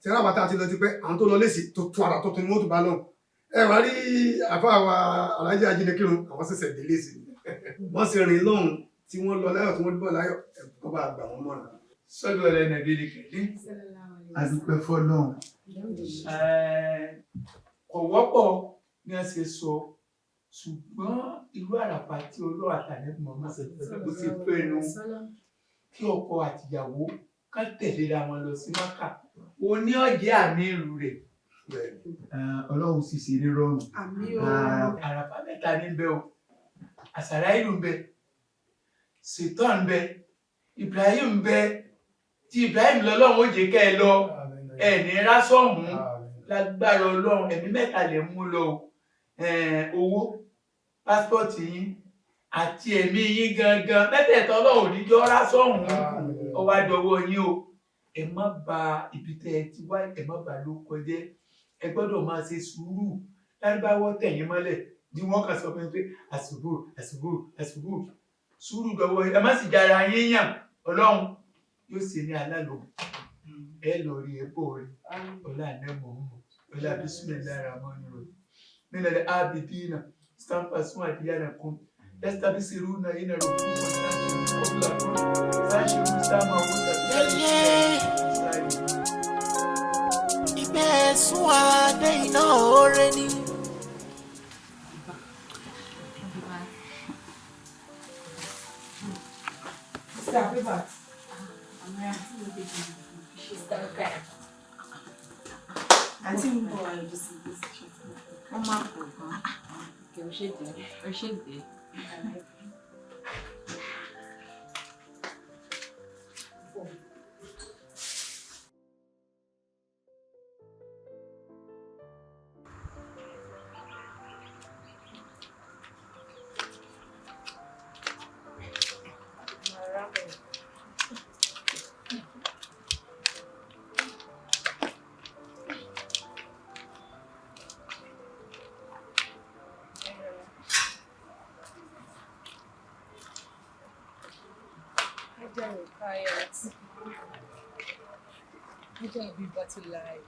tẹ́lá bàtà àti lọ ti pẹ́ àwọn tó lọ lẹ́sì tó tó ara tó tún ní wọ́n tó bá lọ. Ẹ wá rí àfa wa alájẹ ajínigbìrún, àwọn ṣẹ̀ṣẹ̀ délé sí i, wọ́n sì rìn lọ́hùn tí wọ́n lọ láyọ̀ tí wọ́n bọ̀ láyọ̀, ẹ̀kọ́ bá gbà wọ́n mọ́ra. Sọ́dọ̀ rẹ̀ nàbí ni kẹ̀lé adúpẹ́ fọlọ́run. Kò wọ́pọ̀ ní a ṣe sọ, ṣùgbọ́n irú àràpà tí olóò àtàlẹ́ mọ̀mọ́ ṣe fẹ́ bó ṣe fẹ́ nu kí ọkọ àtìyàwó ká tẹ̀léra wọn lọ sí Mákà, òní ọ̀jẹ̀ àmì ìrù rẹ̀. Ọlọ́run sì ṣe ní rọrùn. Àràpà mẹ́ta ní bẹ o: àsàrà ìlú ń bẹ, ṣètọ́n ń bẹ, Ibrahim ń bẹ. Tí Ibrahim lọ́lọ́run ó jẹ́ kẹ́ ẹ lọ, ẹ ní rásọ̀hún lágbára Ọlọ́run. Ẹ̀mí mẹ́ta lè mú lọ o: owó, pásítọ̀tì yín àti ẹ̀mí yín gangan. Mẹ́tẹ̀ẹ̀tọ́ Ọlọ́run ò ní jọ́ rásọ̀hún. Ó wá dọwọ́ yín o. Ẹ má ba ibi tẹ́ ẹ ti wá, ẹ má bà ló kọjẹ́. Ẹ gbọ́dọ̀ máa ṣe sùúrù. Lárúbáwọ́ tẹ̀yìn mọ́lẹ̀ bí wọ́n kàn sọ fún mi pé àsùbù àsùbù àsùbù, sùúrù dọwọ́ yín. Ẹ má sì jára yín yàn. Ọlọ́run yóò ṣe ní alálòpọ̀. Ẹ lọ rí, ẹ bọ̀ rí. Ọlá àná mọ̀ ń mọ̀ ọlá bisimilahi rahman rahim nílẹ̀ abidina stampa sún àdìyànà kan yastabisiruna ina rukun wa sashiru sama wuta. Ìgbẹ́ sún adé iná oore ni. Mr. Abibat. Àǹtí mi bọ̀ wá lójú sí ibi. Wọ́n máa pọ̀ gan-an. Kẹ̀ ó ṣèdè, ó ṣèdè. Ajá Rukayat. Ajá Abibatulai.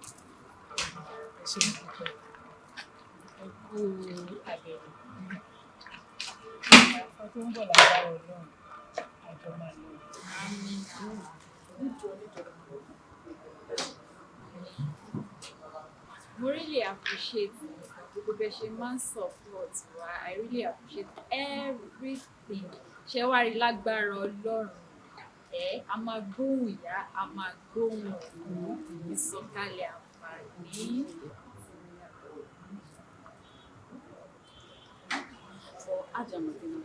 Ẹ ṣé, mo dúpẹ́. Ẹ kú àbẹ̀wò. Àfọ tó ń bọ̀ lágbára Ọlọ́run. Àjọ máa lọ. Níjọ níjọ. Mo really appreciate gbogbo bẹ́ẹ̀ ṣe máa ń support wa. I really appreciate everything. Ṣé wàá rí, lágbára Ọlọ́run ẹ, a máa gbóhùn ìyá, a máa gbóhùn ọmọ, ìsọ̀kalẹ̀ àǹfààní. For Ajamadina,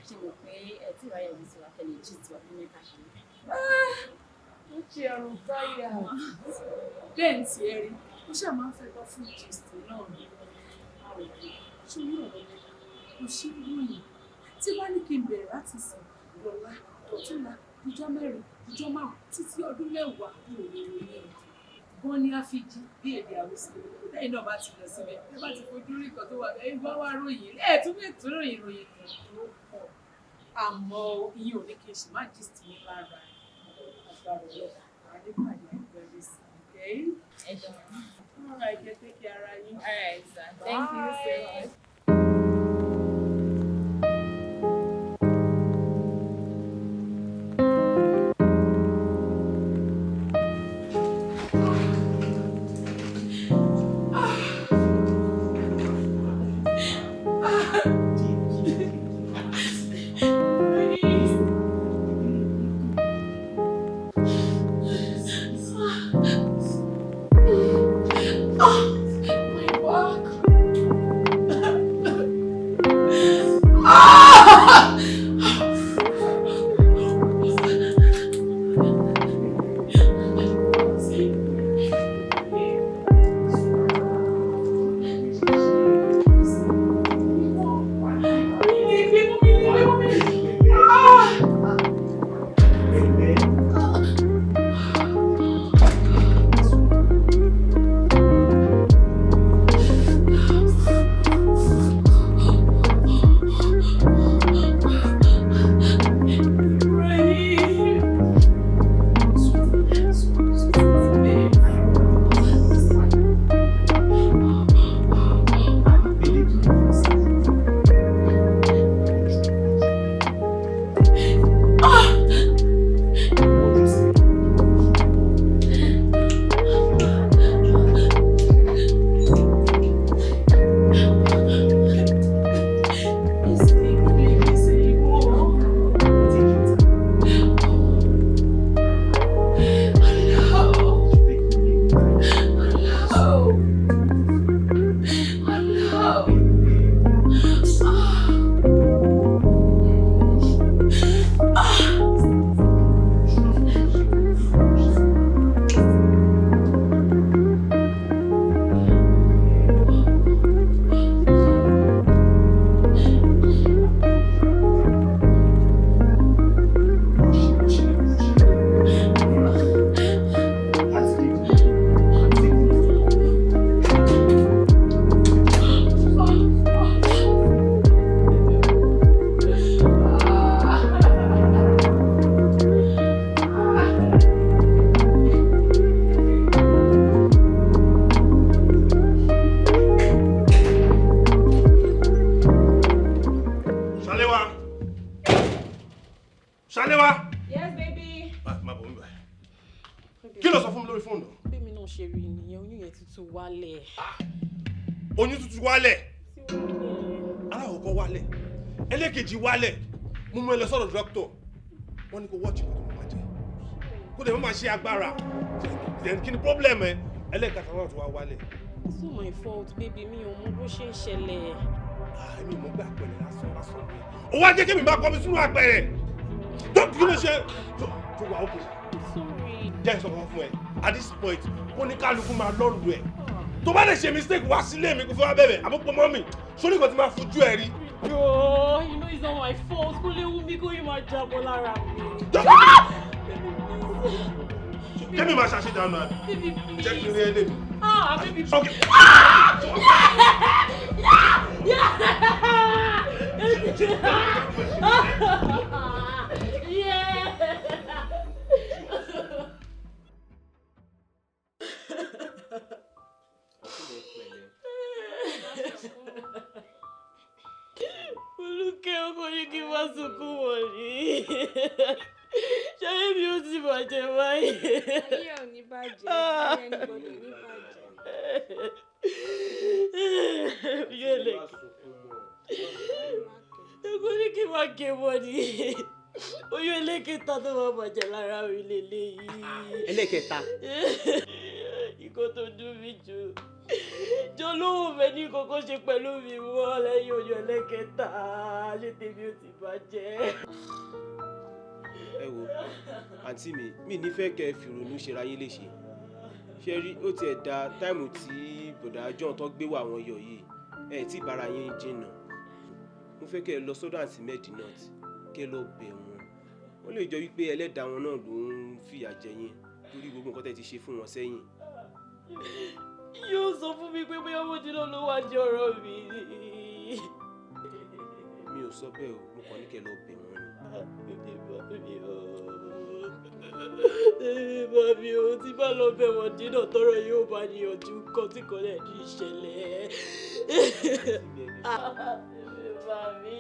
ṣe mọ̀ pé ẹ tí ìráyà ibi tí wàá tẹ̀lé gist wa bí mẹ́ta ṣe. Ó ṣe ọrùn báyà. Bẹ́ẹ̀ ní tiẹ̀ rí, ó ṣáà máa ń fẹ́ gbọ́ fún gist náà ni. Sórí ọ̀rọ̀ mẹ́ta kò ṣe é lóyìn. Tí wàá ní kí n bẹ̀rẹ̀ láti sìn lọ́la, ọ̀túnla, ìjọ mẹ́rin, ìjọ márùn-ún, títí ọdún mẹ́wàá mi ò lè ròyìn ẹ̀. Gan ni a fi jí bí èdè Haúsá. Lẹ́yìn náà bá ti lọ síbẹ̀, ẹ bá ti fojú rí nǹkan tó wà bẹ́ẹ̀, ìgbà wá ròyìn. Ẹ tún lè tún ròyìn ròyìn tó pọ̀. Àmọ́ iye ò ní kí n ṣì má gist yín lára agbára ọlọ́pàá. Àdébàdé very soon, okay? Ẹ ṣeun. All right, get take care ara yín. All right, sir. Thank you so much. Ṣaléwá. Yes, baby. Má bọ̀ mí báyìí. Kí ló sọ fún mi lórí fóònù? Bí mi náà ṣe rí nìyẹn, oyún yẹn tuntun wálẹ̀. Oyún tuntun wálẹ̀. Alákọ̀ọ́kọ́ wálẹ̀. Ẹlẹ́kejì wálẹ̀. Mo mú ẹ lọ sọ́dọ̀ dókítà. Wọ́n ní kó wọ́ọ̀chì kó tó máa jẹ. Kó dẹ̀ má máa ṣe agbára. Then kí ni problem ẹ? Ẹlẹ́kẹta náà tó wá wálẹ̀. It's not my fault, baby. Mi ò mọ bó ṣe ń ṣẹlẹ̀. Èmi mọ̀ pé àpẹẹrẹ lásán lásán ni. Ó wá jẹ́ kí mi máa kọ́ mi sínú àpẹẹrẹ. Dókítà kí ló ṣe? Tó wà ókè. Sorry. Jẹ́ ìsọ̀kan fún ẹ. At this point, ó ní kálukú máa lọ́rùn ẹ̀. Tó bá lè ṣe mistake wá sílé mi kó fẹ́ wá bẹ̀bẹ̀, àbó pọ̀ mọ́ mi. Sórí nǹkan tí máa fojú ẹ rí. Bro, you know it's not my fault. Kó lè wú mi kó yìí máa jábọ́ lára mi. Kẹ́mi máa ṣàṣedànù àbí? Jẹ́ kí n rí ẹ lé mi. Ah, baby. Okay. Ah! Yeah! Yeah! Yeah! Olúkẹ́ ọkọ ní kí n má sunkún wọ̀nyí. Ṣé mi ò ti bàjẹ́ báyìí? Ayé ò ní bàjẹ́, ayé anybody ò ní bàjẹ́. Yóò lè kí ní kí n máa ké mọ́ ni. Oyún ẹlẹ́kẹta tó máa bàjẹ́ lára mi lélẹ́yìí. Ẹlẹ́kẹta. Ikọ́ tó dùn mí jù. Jọ lóhùn fẹ́ ní kókó ṣe pẹ̀lú mi mọ́ lẹ́yìn oyún ẹlẹ́kẹta. Ṣé tèmi ò ti bàjẹ́? Ẹ wo àǹtí mi, mi nífẹ̀ẹ́ kẹ́ ẹ fìrònú ṣera yín léṣe. Ṣé rí ó tiẹ̀ da táìmù tí bọ̀dá John tó gbé wà wọn yọ yìí, Ẹ tí bára yín jìnnà. Mo fẹ́ kẹ́ ẹ lọ sọ́dọ̀ àǹtí Medinat kẹ́ ẹ lọ bẹ̀ wọ́n. Ó lè jọ wípé ẹlẹ́dàá wọn náà ló ń fìyà jẹ yín torí gbogbo nǹkan tẹ́ ti ṣe fún wọn sẹ́yìn. Yóò sọ fún mi pé bóyá Mọ́dínà ló wá jẹ́ ọ̀rọ̀ mi. Mi ò sọ bẹ́ẹ̀ o, mo kàn ní kẹ́ ẹ lọ bẹ̀ wọ́n ni. Bèbè bá mi o, bèbè bá mi o, tí bá lọ bẹ̀ wọ́n dínà tọrọ yóò bá níyànjú kan tí kò lè ní ìṣẹ̀lẹ̀. Bèbè bá mi.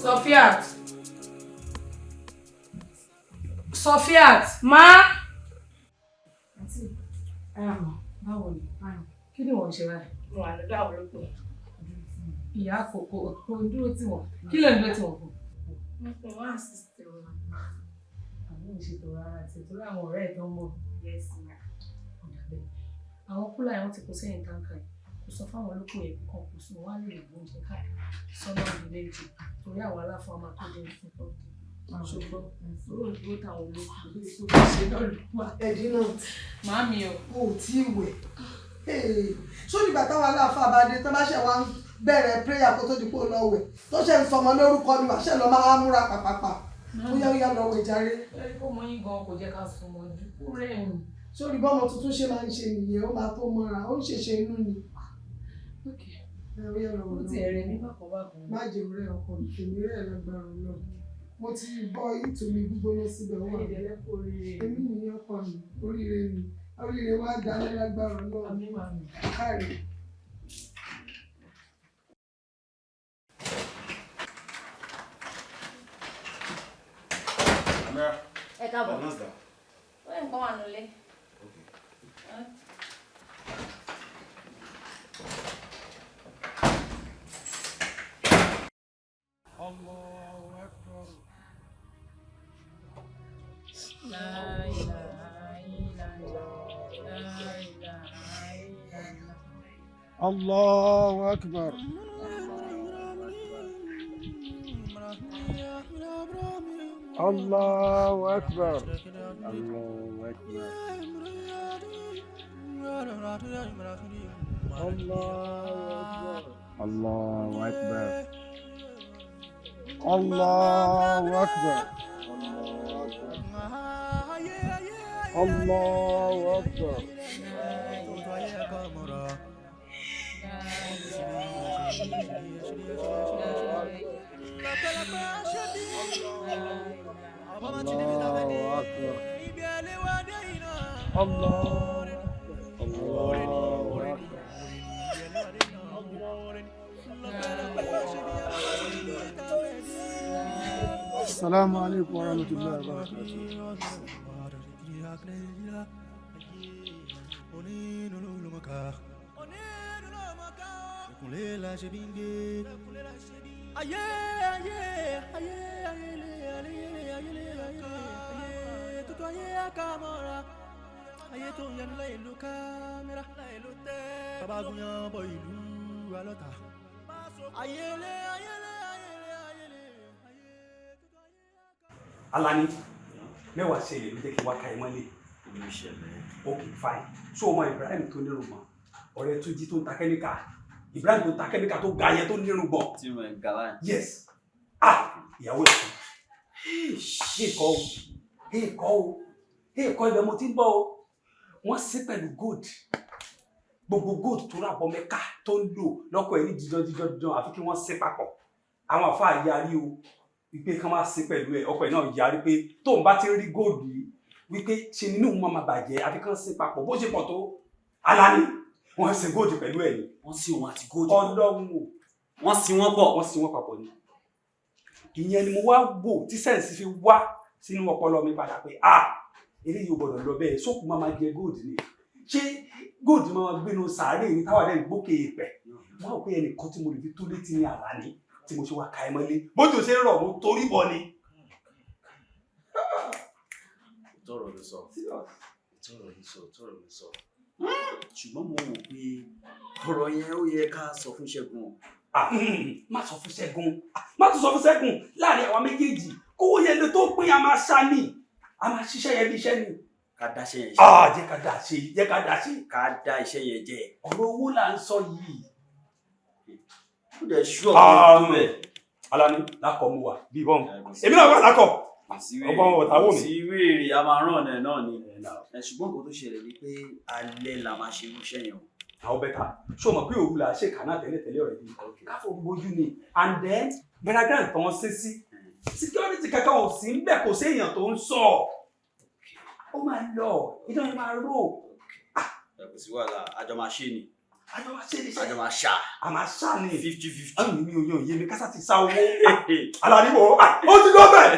Sofiat. Sofiat, ma. Àǹtí, ara mọ̀, báwo ni? Kí ni wọ́n ń ṣe báyìí? Mo wà lọ́dọ̀ àwọn olóko. Ìyá àkókò, ò ń dúró tì wọ́n. Kí ló ń dúró tì wọ́n fún? Mo kàn wá assist wọn. Àwọn ìṣètò rárá àti ìtòrí àwọn ọ̀rẹ́ ẹ̀ tó ń bọ̀. Yes, ma. Ọ̀dà bẹ́ẹ̀. Àwọn kúlà yẹn wọ́n ti kó sẹ́yìn táǹkà yìí. Kò sọ fáwọn olóko yẹn kàn kò sùn wá lè gbó oúnjẹ káàkiri sọ́nà ìlú méjì torí àwọn aláfọ máa tó dé fún ọ. Ṣùgbọ́n olóògbé táwọn olóko lórí tó fi ṣe náà ló wà. Ẹ̀dínà. Màámi o. O ò tí ì wẹ̀. Ṣó nígbà táwọn aláàfáà bá dé tán bá ṣe wá ń bẹ̀rẹ̀ prayer kó tó di pé ó lọ wẹ̀ tó ṣe ń sọmọ lórúkọ ni wàá ṣe lọ máa múra pàpàpà. Ó yá ó yá lọ wẹ̀ jàre. Ẹni kó mọ yín gan kò jẹ́ ká sùn mọ́jú. Ó rẹ̀ mí. Sórí bọ́mọ tuntun ṣe máa ń ṣe nìyẹn, ó máa tó mọ́ra, ó ń ṣèṣe inú ni. Ó ti ẹ̀rẹ̀ mi bákan bákan. Má jẹ́ ọ̀rẹ́ ọkọ mi, èmi rẹ̀ lágbára Ọlọ́run. Mo ti bọ ìtòmí gbígbóná síbẹ̀ wà. Èmi nìyẹn ọkọ mi, oríire mi, oríire wa dalẹ́ lágbára Ọlọ́run. Káre. Amira. Ẹ káàbọ̀. What's that? Ó yẹ nǹkan wà nílé. Allahu Akbar. La ilaha illallah, la ilaha illallah. Allahu Akbar. Allahu Akbar. Allahu Akbar. Allahu Akbar. Allahu Akbar. Allahu Akbar. Allahu Akbar. Allahu Akbar. Assalamu alaikum wa rahmatullahi wa barakatuh. Ayé tó ń yẹnu láyé ló kámẹ́rà bàbá gúnyán bọ ìlú alọ́ta. Ayélé ayélé ayélé ayélé. Alani, mẹ́wàá ṣẹlẹ̀ ló jẹ́ kí wá ka ẹ mọ́lẹ̀. Ok, fine. So ọmọ Ibrahim tó nírùngbọ̀n, ọ̀rẹ́ Túnjí tó ń ta kẹ́míkà, Ibrahim tó ń ta kẹ́míkà tó ga yẹn tó nírùngbọ̀n. Tí mo ga báyìí. Yes. Ah! Ìyàwó ẹ̀ kú. Èkó o, èkó o, èkó ibẹ̀ mo ti ń bọ̀ o. Wọ́n sí pẹ̀lú gold. Gbogbo gold tó rà bọ́ Mẹ́kà tó ń lò lọ́kọ̀ ẹ̀ ní dídán dídán dídán àfi kí wọ́n sí papọ̀. Àwọn àfáà yarí o wípé kán máa ṣe pẹ̀lú ẹ̀, ọkọ ẹ̀ náà yarí pé tóun bá ti rí góòlù yìí wípé ṣe nínú òun máa bàjẹ́ àfi kán ṣe papọ̀ bó ṣe pọ̀ tó Alani wọ́n ṣe góòlù pẹ̀lú ẹ̀ ni. Wọ́n sí òun àti góòlù. Ọlọ́run o. Wọ́n sí wọ́n pọ̀. Wọ́n sí wọ́n papọ̀ ni. Ìyẹn ni mo wá wò tí sẹ́ǹsì fi wá sínú ọpọlọ mi padà pé ah eléyìí ò gbọdọ̀ lọ bẹ́ẹ̀, sókùn máa máa jẹ góòlù ni, ṣé góòlù máa máa gbénu sàárè ní táwa dẹ́ gbókè èèpẹ̀. Wọ́n rò pé ẹnìkan tí mo lè fi tó létí ní Alani tí mo ṣe wá ka ẹ mọ́lé bójú ṣe ń rọ̀ mo torí bọ̀ ni. Tọrọ ló sọ, tọrọ ló sọ, tọrọ ló sọ. Ṣùgbọ́n mo wò pé ọ̀rọ̀ yẹn ó yẹ ká sọ fún Ṣẹ́gun o. Má sọ fún Ṣẹ́gun, má tún sọ fún Ṣẹ́gun. Láàrin àwa méjèèjì, kówó yẹn lè tó pín, a máa ṣá ni, a máa ṣiṣẹ́ yẹn bí iṣẹ́ ni. Ká dá iṣẹ́ yẹn ṣe. Ah, jẹ́ ká dá ṣe, jẹ́ ká dá ṣe. Ká dá iṣẹ́ yẹn jẹ. Ọ̀rọ̀ owó là ń sọ yìí. Ó dẹ̀ ṣú ọ̀pọ̀ tó bẹ̀. Alani lakọ mu wa bí bọ́n èmi náà wà lakọ ọgbọ́n ọ̀tá wò mí. Sí wéèrè, a máa ràn ọ̀nà náà ni. Ṣùgbọ́n nǹkan tó ṣẹlẹ̀ ni pé alẹ́ la máa ṣe irú iṣẹ́ yẹn o. Àwọn bẹ́ta, ṣé o mọ̀ pé òru là á ṣe kànáà tẹ́lẹ̀ tẹ́lẹ̀ ọ̀rẹ́ bí káfọ́ gbójú ni? And then Bẹ̀rẹ̀gàn tán ṣe sí security kankan ò sí ń bẹ̀, kò sí èèyàn tó ń sọ, ó máa lọ, ìdán yẹn máa rò. Kò sí wàhálà, àjọ máa ṣe ni. Àjọ máa ṣe ni. Àjọ máa ṣá. A máa ṣá ni. 50-50. Àwọn mi ò yàn yé mi kásá ti sá owó. Alani wo, ó ti lọ bẹ̀.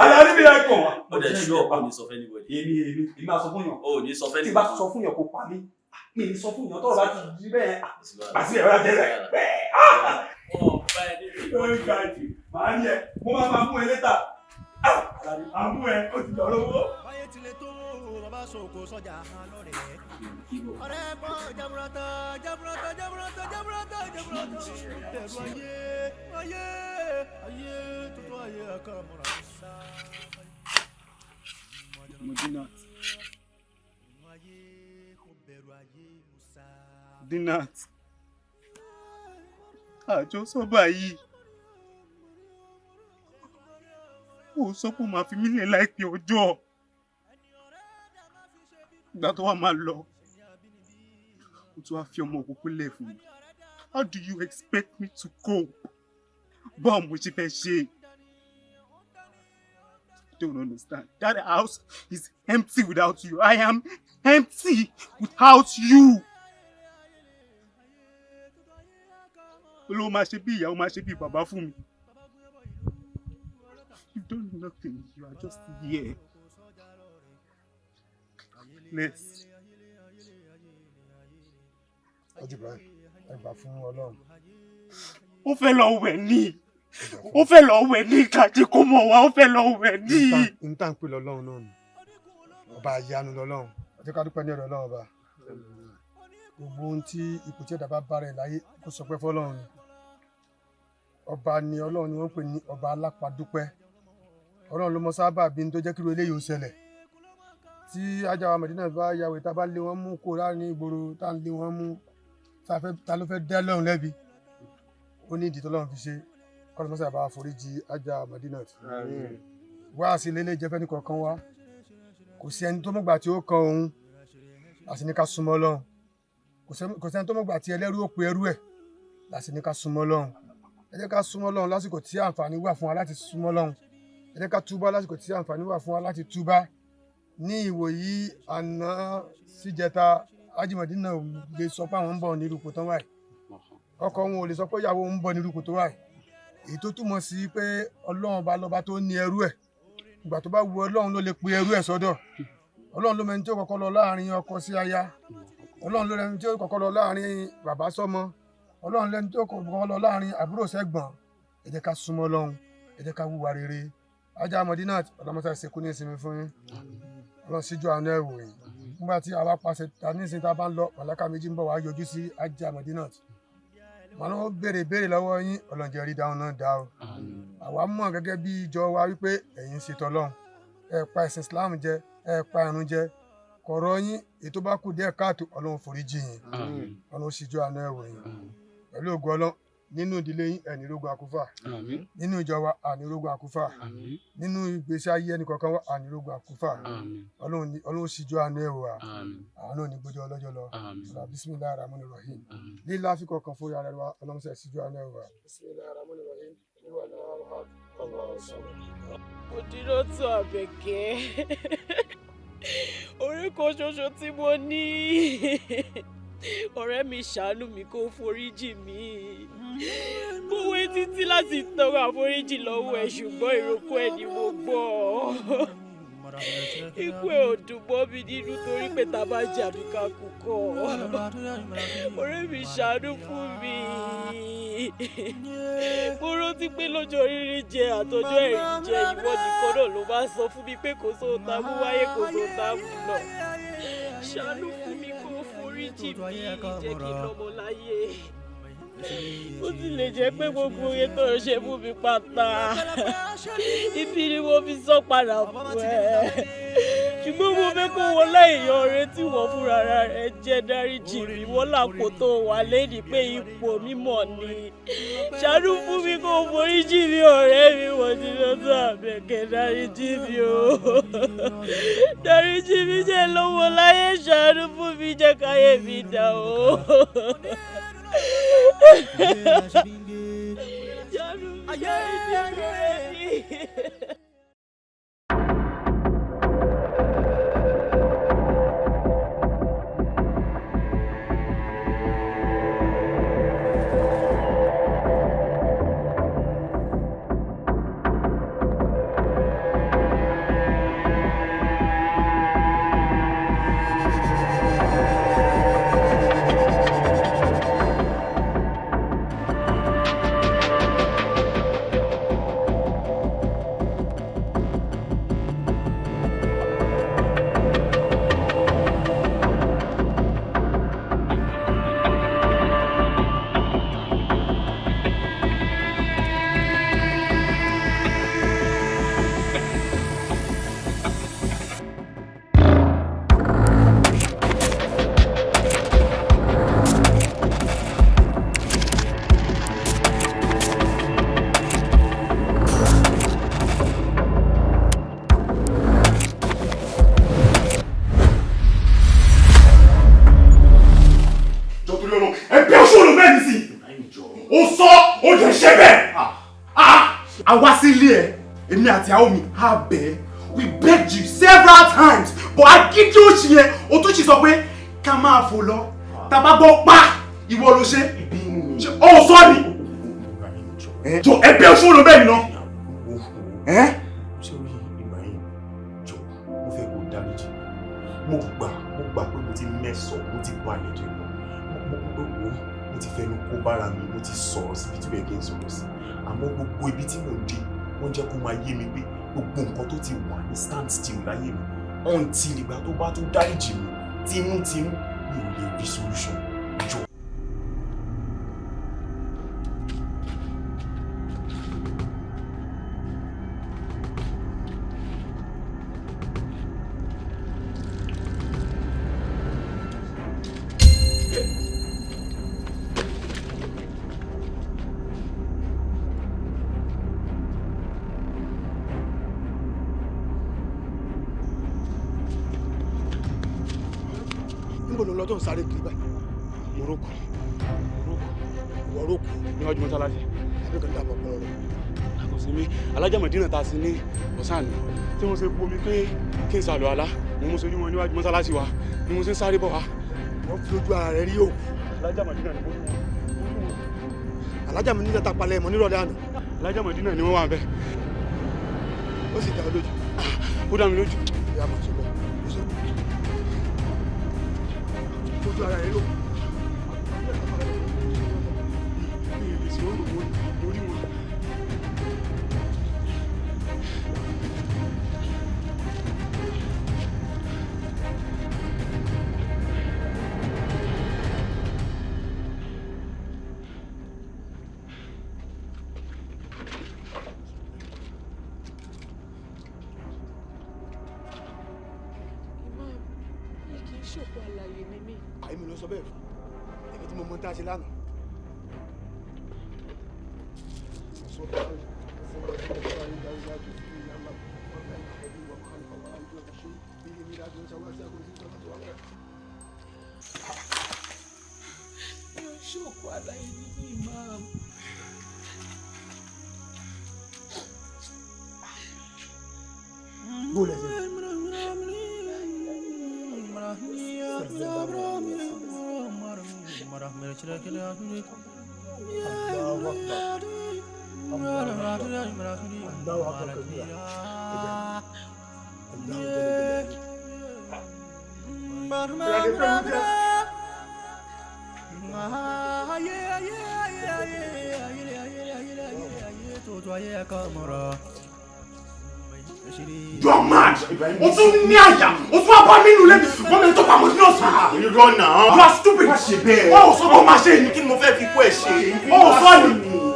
Alani mi ẹ̀ kàn. Ó dẹ̀ ṣú ọ̀pọ̀ ní sọ fẹ́ anybody. Èmi máa sọ fún yàn. O ò ní sọ fẹ́ Tí bá sọ fún yàn, kó pa mí. Mi ní sọ fún yàn, tọ́rọ̀ bá ti di bẹ́ẹ̀. Àti ẹ̀rọ ajẹ́rẹ̀ bẹ́ẹ̀. Ó ń ga jù, màá ní ẹ, mo máa mú ẹ létà. Alani, màá mú ẹ, ó ti dọ̀rọ̀ owó. Báyé tilẹ̀ tó bàbá sòkò sọ́jà lọ́rẹ̀. Ọ̀rẹ́ pọ̀ jaburata jaburata jaburata jaburata jaburata. Bẹ̀rù ayé ayé ayé tuntun ayé àkàmúra sá. Modinat. Dinat. Àjọ sọ́bà yìí. Ó sọ pé ó máa fi mí lẹ̀ láìpẹ́ ọjọ́. Ìgbà tó wà máa lọ, ó tún wá fi ọmọ òkùnkùn lẹ̀ fún mi. How do you expect me to cope? Báwo mo ṣe fẹ́ ṣe? I don't understand. That house is empty without you. I am empty without you. Olówó máa ṣe bí ìyá, ó máa ṣe bí bàbá fún mi. You've done nothing. You are just here. Please. Ọjọ́ Ibrahim, ẹ gbà fún Ọlọ́run. Ó fẹ́ lọ wẹ̀ ní. Ó fẹ́ lọ wẹ̀ ní kàjí kó mọ̀ wá. Ó fẹ́ lọ wẹ̀ ní. N tá n pè lọ́lọ́run náà nù. Ọba ìyanu lọ́lọ́run. Ọjọ́ ká dúpẹ́ ní ọ̀dọ̀ Ọlọ́run ọba. Gbogbo ohun tí ipò tí ẹ̀dá bá bára ẹ̀ láyé, kó sọpẹ́ fọ́lọ́run ni. Ọba ni Ọlọ́run ni wọ́n ń pè ní ọba alápàdúpẹ́. Ọlọ́run ló mọ sábà bí n tó jẹ́ kí irú eléyìí ó ṣẹlẹ̀. Tí ajá wa Mẹ̀dínà bá ya wèrè, tá a bá lé wọn mú kó láàrin ìgboro, tá a lé wọn mú, ta ló fẹ́ dá Ọlọ́run lẹ́bi? Ó ní ìdí tọ́lọ́run fi ṣe. Kọ́lọ́ mọ́sá bá foríjì ajá Mẹ̀dínà. Wá sí lélẹ̀ jẹ́fẹ́ ní kọ̀ọ̀kan wá. Kò sí ẹni tó mọ̀gbà tí ó kan òun, àti ní ká súnmọ́ Ọlọ́run. Kò sẹ́ni tó mọ̀gbà tí ẹlẹ́rú ó pe ẹrú ẹ̀, láti ní ká súnmọ́ Ọlọ́run. Ẹ jẹ́ ká súnmọ́ Ọlọ́run lásìkò tí àǹfààní wà fún wa láti súnmọ́ Ọlọ́run. Ẹ jẹ́ ká túbá lásìkò tí àǹfààní wà fún wa láti túbá. Ní ìwòyí àná síjẹta, Ajímọ̀dínà ò lè sọ pé àwọn ń bọ̀ ní irú ipò tán wáyìí. Ọkọ wọn ò lè sọ pé ìyàwó ń bọ̀ ní irú ipò tó wáyìí. Èyí tó túmọ̀ sí pé Ọlọ́run ọba lọ́ba tó ní ẹrú ẹ̀. Ìgbà tó bá wu Ọlọ́run ló lè pe ẹrú ẹ̀ sọ́dọ̀. Ọlọ́run ló mẹni tí ó kọ́kọ́ lọ láàrin ọkọ sí aya. Ọlọ́run ló mẹni tí ó kọ́kọ́ lọ láàrin bàbá sọ́mọ. Ọlọ́run lẹni tí ó kọ́kọ́ lọ láàrin àbúrò sẹ́gbọ̀n. Ẹ jẹ́ ká súnmọ́ Ọlọ́run, ẹ jẹ́ ká wúwa rere. Ajá Mọ̀dínà, ọlọ́mọṣẹ́ ṣekú ní ìsinmi fún yín. Ọlọ́run síjú àánú ẹ̀ wò yín. Nígbà tí àwa pàṣẹ ta ní ìsinmi tá a bá ń lọ, màláíkà méjì ń bọ̀ wá yọjú sí Ajá Mọ̀dínà. Màá ló béèrè béèrè lọ́wọ́ yín, Ọlọ́run jẹ́ rí dáhùn náà dá o. Àwa mọ̀ gẹ́gẹ́ bí ìjọ wa wípé ẹ̀yin ń ṣe tọlọ́run. Ẹ pa ẹ̀sìn Islam jẹ, ẹ pa ìrun jẹ. Kọ̀rọ̀ yín, èyí tó bá kù díẹ̀ káàtó, Ọlọ́run foríjì yín. Ọlọ́run síjú àánú ẹ̀ wò yín. Pẹ̀lú ògo Ọlọ́run, nínú ìdílé yín, ẹ̀ ní rógun àkúfà. Nínú ìjọ wa, à ní rógun àkúfà. Nínú ìgbésí ayé ẹnì kọ̀ọ̀kan wa, à ní rógun àkúfà. Ọlọ́run síjú àánú ẹ̀ wò wá. Àánú ò ní gbójú ọlọ́jọ́ lọ. Ọlá bisimilahi rahman rahim. Lílá fi kọ̀ọ̀kan fún ara wa, Ọlọ́run sẹ̀ síjú àánú ẹ̀ wò wá. Bisimilahi rahman rahim. Òdìrọ́tù Àbẹ̀kẹ́, orí kan ṣoṣo tí mo ní, ọ̀rẹ́ mi, ṣàánú mi, kó foríjì mi. Mo wé títí láti tọrọ àforíjì lọ́wọ́ ẹ̀, ṣùgbọ́n ìrókò ẹ̀ ni mo gbọ́. Ikú ẹ̀ ò dùn mọ́ mi nínú, torí pé tá a bá jà mí ká kú kọ́. Ọ̀rẹ́ mi, ṣàánú fún mi. Mo rántí pé lọ́jọ́ rírí jẹ àtọjọ́ ẹ̀rí jẹ, ìwọ nìkan náà ló máa sọ fún mi pé kò sóhun tá a mú wáyé, kò sóhun tá a mú lọ. Ṣàánú fún mi, kó foríjì mi, jẹ́ kí n lọ́mọ láyé. Ó sì lè jẹ́ pé gbogbo oore tó ń ṣe fún mi pátá, ibi ni mo fi sọ padà fún ẹ. Ṣùgbọ́n mo fẹ́ kó wọlé èèyàn oore tí wọ́n fúnra rẹ̀ jẹ́. Dáríjì mi, wọ́n làpò tó wà lẹ́ni pé ipò mímọ̀ ni. Ṣàánú fún mi kó foríjì mi, ọ̀rẹ́ mi. Wọ́n ti lọ́tọ̀ Àbẹ̀kẹ́, dáríjì mi o, dáríjì mi, jẹ́ lọ́wọ́ láyé, ṣàánú fún mi, jẹ́ káyé mi dà o. Ṣàánú mi, dáríjì mi, ọ̀rẹ́ mi. A wá sílé ẹ, èmi àti àwọn mi a bẹ̀ ẹ́, we begged you several times, but agídí òṣì yẹn o tún ṣì sọ pé ká máa fò lọ. Tá a bá gbọ́ pa, ìwọ ló ṣe ó sọ ni jọ ẹbí oṣù ló bẹ́ẹ̀ ni ná. Sórí Ibrahim, jọ, mo fẹ́ kó dáríjì. Mo gbà pé mo ti mẹ́sọ̀, mo ti balẹ̀ jẹ́ gan, mo ti fẹnu kó bára mi, mo ti sọ̀rọ̀ síbi tí ó yẹ kí n sọ̀rọ̀ sí. Àmọ́ gbogbo ibi tí mò ń dé, wọ́n jẹ́ kó máa yé mi pé gbogbo nǹkan tó ti wà ní stand still láyé mi until ìgbà tó bá tó dáríjì mi tinútinú, mi ò lè rí solution, jọ. Níbo ló lọ tó ń sáré kiri báyìí? Morocco. Morocco. Níwájú mọ́sálásí. Àbí kan dàbọ̀ pọ̀ rẹ̀. Kò sí mi, Alájà Mọ̀dínà ta sí ní ọ̀sán àná tí wọ́n ṣe bu omi pé kí n sàlọ̀ àlá ni mo ṣe rí wọn níwájú mọ́sálásí wa ni mo ṣe ń sáré bọ̀ wá. Wọ́n fi ojú ara rẹ̀ rí òkú. Alájà Mọ̀dínà ni mo rí wọn. Alájà Mọ̀dínà ta palẹ̀ mọ́ nírọ̀lẹ́ àná. Alájà Mọ̀dínà ni wọ́n wà bẹ́ẹ̀. Ó sì dá ọ lójú. Ó dá mi lójú. Ìyá màá sọ bẹ́ẹ̀. Ojú ara rẹ̀ lò. Imam, mi kì í ṣòkò àlàyé ni mí. Àyè mi ló sọ bẹ́ẹ̀ fún èmi tí mo mọ tá a ṣe lánàá. Mi ò ṣòkò àlàyé ni mí, Imam. Bó lẹ ṣe. You are mad! mad? O tún ní àyà, o tún wá bá mi nínú ilé mi, wọ́n mi tó pamọ́ nínú ọ̀sán. Irọ́ náà. You are stupid. Má ṣe bẹ́ẹ̀. O ò sọ pé o máa ṣe ni. Kí ni mo fẹ́ fi kú ẹ̀ ṣe? O ò sọ ni.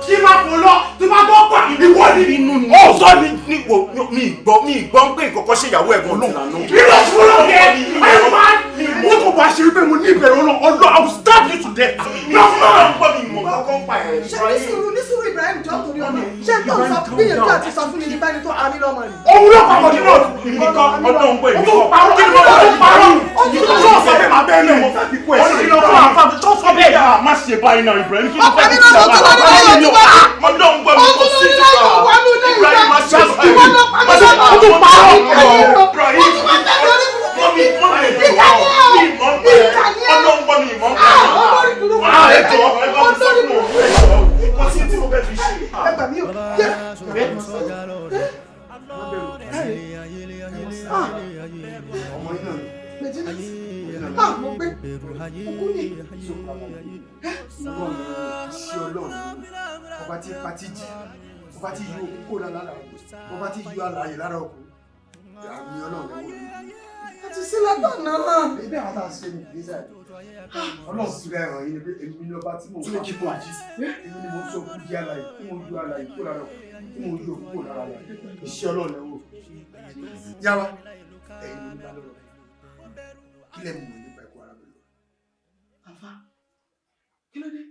Kí máa fò lọ, tí máa gbọ́ pa ìwọ ni. Inú ni. O ò sọ ni. Mi gbọ́ pé nǹkan ṣe ìyàwó ẹ̀gbọ́n lòun. Irọ́ tí mo lọ kẹ́, are you mad? Tí kò bá ṣe wípé mo ní ìbẹ̀rù Ọlọ́run, Ọlọ́run, I will stab you to death. You are mad. Gbọ́ mi mọ̀ kọ́kọ́ pa ẹ̀. Ṣé ní sùúrù, ní sùúrù, Ibrahim, jọ torí ọmọ, ṣé tó ń sọ gbìyànjú àti sọ fún mi nípa ẹni tó àmì lọ́mọ rẹ̀? Òun ló pa Mọ̀dínà. Èmi kọ́, Ọlọ́run gbọ́ èmi O tún kọ́. parọ́, Kí ni mo o tún parọ́. fẹ́ Ṣé o sọ pé màá bẹ́ẹ̀ lẹ̀? Mo fẹ́ fi kú ẹ̀ ṣe. Ọdún ìlọ fún àǹfààní, ṣé o sọ bẹ́ẹ̀? Má ṣe báyìí náà, Ibrahim. Kí ni mo Ọ̀pá fẹ́ mi fi náà ṣe ló tún lórí lọ́wọ́ tí wọ́n Ọlọ́run gbọ́ mi Ó kò tún sí lórí lọ́wọ́ wà nínú ilé Ibrahim má ṣe ìgbà. báyìí. Ìwọ ló pa mí lọ́mọ. O tún parọ́. Ibrahim. Ó tún wá tẹ̀lé orí burúkú. Mọ́mí, mọ́mí, ẹ jọ̀ọ́. Ìkà ni ẹ́ o. Mi mọ̀ ń pẹ́. Ìkà ni ẹ́ o. Ọlọ́run gbọ́ mi mọ̀ ń pẹ́. Ah, olórí burúkú. Ah, ẹ jọ̀ọ́, ẹ bá mi sọ fún wọn. Ẹ jọ̀ọ́. Kò sí tí mo fẹ́ fi ṣe. Ẹ gbà mí o. Yẹ. Ah. Ọmọ yín náà ni. Medina. Ah, mo gbé. Òkú ni. Ọlọ́run ṣe Ọlọ́run, ọba tí patí jì, ọba tí yọ òkú kó lára láàyè, ọba tí yọ alààyè lára òkú, àmì Ọlọ́run lọ́wọ́. A ti sí látọ̀ náà. Ibi àwọn tá a ṣe ní ìgbésẹ̀ Ọlọ́run sì rẹ̀ hàn yín ni pé èmi ni ọba tí mò ń pa èmi ni mò ń sọ òkú di alààyè, tí mò ń yọ alààyè kó lára òkú, tí mò ń yọ òkú kó lára alààyè. Iṣẹ́ Ọlọ́run lẹ́wọ̀. Yára ẹ̀yin ló ń bá lọ́rọ̀, kí lẹ́ mọ̀ nípa ẹ̀kọ́ arábìnrin? Àfa, kí ló dé?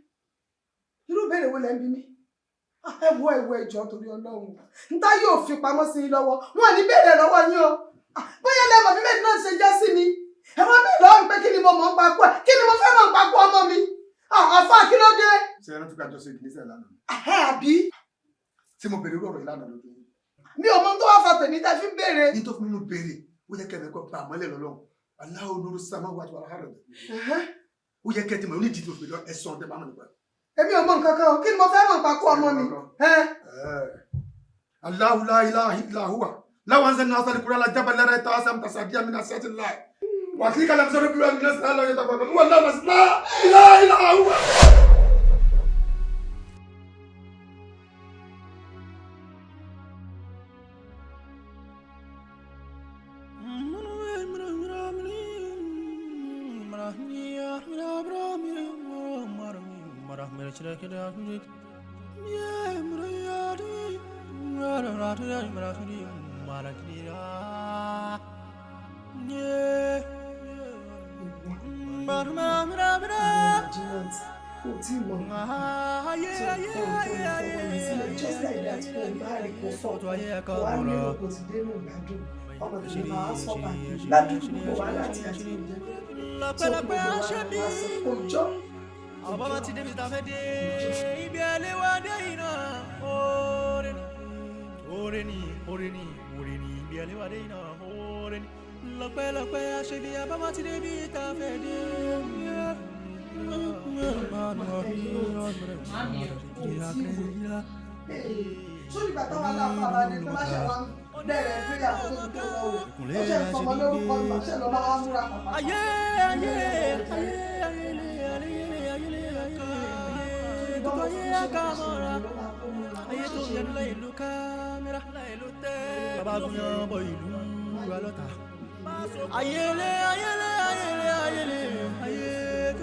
Irú ìbéèrè wo lẹ ń bi mí? Ah, ẹ wo, ẹ wo, ẹjọ́ torí Ọlọ́run. Níta yóò fi pamọ́ sí yín lọ́wọ́. Wọn ò ní béèrè lọ́wọ́ yín o. Ah, bóyá lẹ mọ̀ bí méjì náà ṣe jẹ́ sí mi. Ẹ wá béèrè lọ́wọ́ mi pé kí ni mo mọ̀ ń pa kú ẹ̀? Kí ni mo fẹ́ mọ̀ ń pa kú ọmọ mi? Ah, àfa, kí ló dé? Ṣé ẹ rántí pé àjọṣe ìgbésẹ̀ lánàá? Ẹ àbí? Ṣé mo béèrè irú ọ̀rọ̀ yìí lánàá lójú yín? Mi ò mọ ohun tó wá fa tèmi tẹ́ fi ń béèrè. Ní tó fún mi béèrè, ó yẹ kẹ́ ẹ mẹ́kọ́ bá àmọ́lẹ̀ lọ́lọ́run. Allahu nuru samawati wal ard. Ó yẹ kẹ́ ẹ ti mọ̀, ó ní ìdí tó fi lọ ẹ̀sán ọ̀dẹ́ bá mọ̀ nípa. Èmi ò mọ nǹkan kan o. Kí ni mo fẹ́ mọ̀ ń pa kú ọmọ mi? Ẹ. Allahu la ilaha illa huwa. Law anzalna hadha al-Qur'ana ala jabalin lara'aytahu mutasaddian min khashyati llah. Wa tilka al-amsalu nadribuha lin-nasi la'allahum yatafakkarun. Huwa Allahu la ilaha illa huwa. Kò tí mọ̀ tó kò tó lè fọwọ́ mi sílẹ̀ just like that, kò bá rí, kò fọ́, kò wá ní kò ti dénú ìgbádùn ọmọ tèmi máa sọ bàtì ládùúgbò gbogbo wàhálà tí a ti ń jẹ tó gbogbo wàhálà máa sọ kò jọ. Ọba ti débi tá a fẹ́ dé, ibi ẹlẹ́wà dé iná, oore ni, oore ni, oore ni, oore ni, ibi ẹlẹ́wà dé iná, oore ni. Lọ́pẹ́lọpẹ́ aṣebi abámá ti débi tá a fẹ́ dé. Màámi, kò tí ì wò sórí ìgbà táwọn aláàfáà bá dé tó bá ṣe wá bẹ̀rẹ̀ prayer kó tó di pé wọ́n wẹ̀, ó ṣe ń fọmọ lórúkọ ní màá ṣe lọ máa múra pàpà. Ayé ayé ayé ayé ayé ayé ayé tó ayé akamọ́ra ayé tó yẹnu láyé ló kámẹ́rà bàbá gúnyán bọ ìlú alọ́ta. Ayele ayele ayele ayele ayé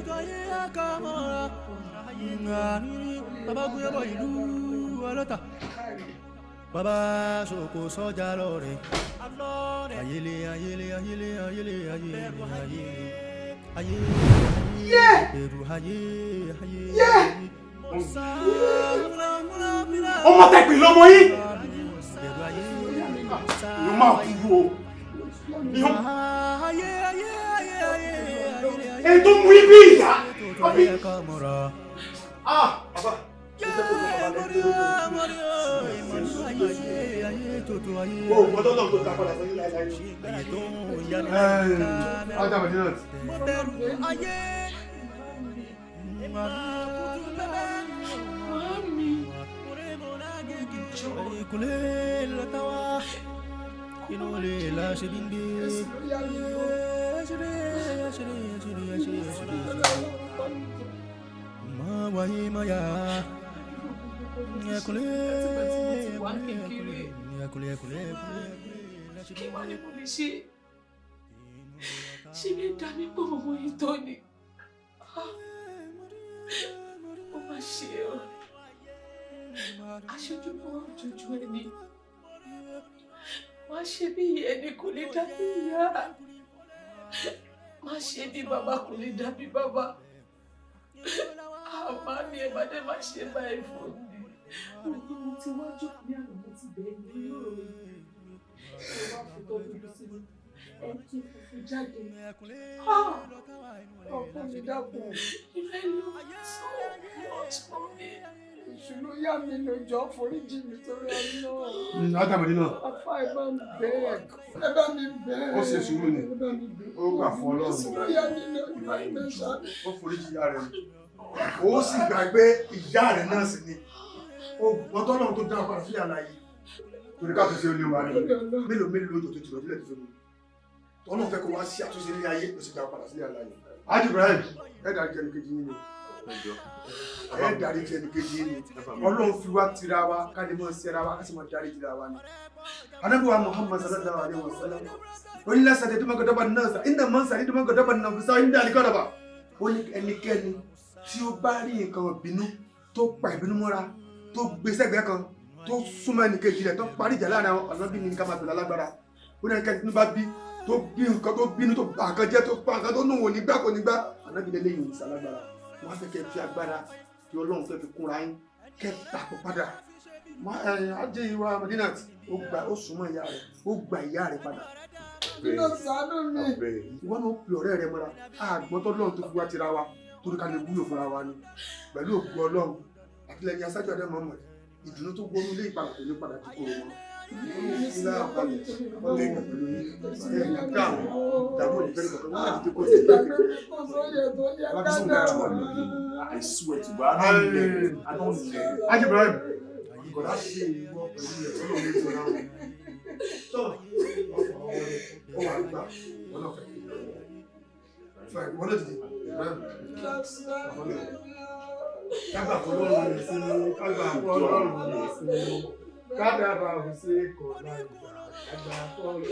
tó ayé akamọ́ra bàbá gúnyán bọ ìlú alọ́ta. Bàbá soko sọ́jà lọ́rẹ̀. Ayele ayele ayele ayele ayele ayele ayé bẹ̀rù ayé ayé. Ọmọ tẹ pè lọ́mọ yín. Ìyó máa kú o. Èyí tó mú ibi ìyá. Àbí. Ah, bàbá. O gbọ́dọ̀ lọ tó ta padà sẹ́yìn láéláé. Ajá Madinat. Kí wá ni mo lè ṣe? Ṣé mi dá mi pọ̀ mọ́ yìí tó ni? Ó má ṣe o. Aṣojú mọ́ òjòjú ẹni. Má ṣe bí ẹni kò lè dá bí ìyá. Má ṣe bí bàbá kò lè dá bí bàbá. Àmọ́ mi ẹ̀ bá dé má ṣe báyìí fún mi. Mo ní mo ti wájú ní àná mo ti bẹ̀ẹ́ ní ọ̀rọ̀ yìí. Ẹ wá fi tọ́jú mi sínú. Ẹ tún funfun jáde. Ọkọ mi dákun. Ìfẹ́ ló so much for me. Èṣù ló yá mi lójó foríjì mi torí Ọlọ́run. Látàmọ̀dé náà. Afá ẹ bá mi bẹ́ẹ̀. Ẹ bá mi bẹ́ẹ̀. Ó ṣe sùúrù ni. Ẹ bá mi bẹ́ẹ̀. Ó gbà fún Ọlọ́run. Èṣù ló yá mi lójó ẹ ṣáà. Ó foríjì ìyá rẹ̀ ni. Ó sì gbàgbé ìyá rẹ̀ náà sì ni. Ó gbọ́n tọ́lọ́run tó dá ọ padà sí àlàyé. Torí ká tó ṣe olè wa ni. Mélòó mélòó lójó tó ti rọ̀ sílẹ̀ tó fi mú. Tọ́lọ́run fẹ́ kó wá sí àtúnṣe ilé ayé ló sì dá ọ padà sí àlàyé. Ájì Ibrahim, ẹ dárí jẹ ẹnìkejì yín ni. Ẹ dárí jẹ ẹnìkejì yín ni. Ọlọ́run fi wá tira wa ká lè mọ̀ sí ara wa ká sì mọ̀ dárí jìra wa ni. Ànábì wa Muhammad sallallahu alaihi wa sallam. Ó ní lásàdé tó máa gbọdọ̀ bá náà sà, ìdá máa ń sàdé tó máa gbọdọ̀ bá náà sà, ìdá àlìkọ́ dàbà. Ó ní ẹnikẹ́ni tí ó bá rí nǹkan ìbínú tó pa ìbínú mọ́ra tó gbé sẹ́gbẹ̀ẹ́ kan tó súnmọ́ ẹnìkejì rẹ̀ tó parí ìjà láàrin àwọn ọ̀nà bí ní ká máa bẹ̀rẹ̀ lágbára. Ó ní ẹnikẹ́ni tó bá bí tó bí nǹkan tó bínú tó bà nǹkan jẹ́ tó pa nǹkan tó nù wò nígbà kò nígbà. Ànábì lélẹ́yìn òní sálágbára. Wọ́n á fẹ́ kẹ́ fi agbára tí Ọlọ́run fẹ́ fi kúnra yín kẹ́ tàpọ̀ padà. Ajé ìwà Madinat ó gba ó súnmọ́ ìyá rẹ̀ ó gba ìyá rẹ̀ padà. Nínú ṣàánú mi. Ìwọ náà pe ọ̀rẹ́ rẹ mọ́ra àgbọ̀n tọ́lọ́run tó fi wá tira wa torí ká lè wúlò fúnra wa ni pẹ̀lú ògùn Ọlọ́run àtìlẹ́yìn aṣáájú adé mọ́mọ́ ìdùnnú tó gbónú ilé ìpadà kò ní padà tó kóró wọn. I swear to God, I don't learn. I don't learn. Haji Ibrahim, ìkọ̀dá ṣe ìwọ pẹ̀lú ẹ̀ ọlọ́run ní ìjọba wọn. Tọ́ ọ wà gbà wọn náà fẹ́. Fẹ́ wọn náà dìde Ibrahim. Kágbà fọlọ́run rẹ̀ sí kágbà fọlọ́run rẹ̀ sí kádàrà ò sí kò láì gbà kágbà fọlọ́run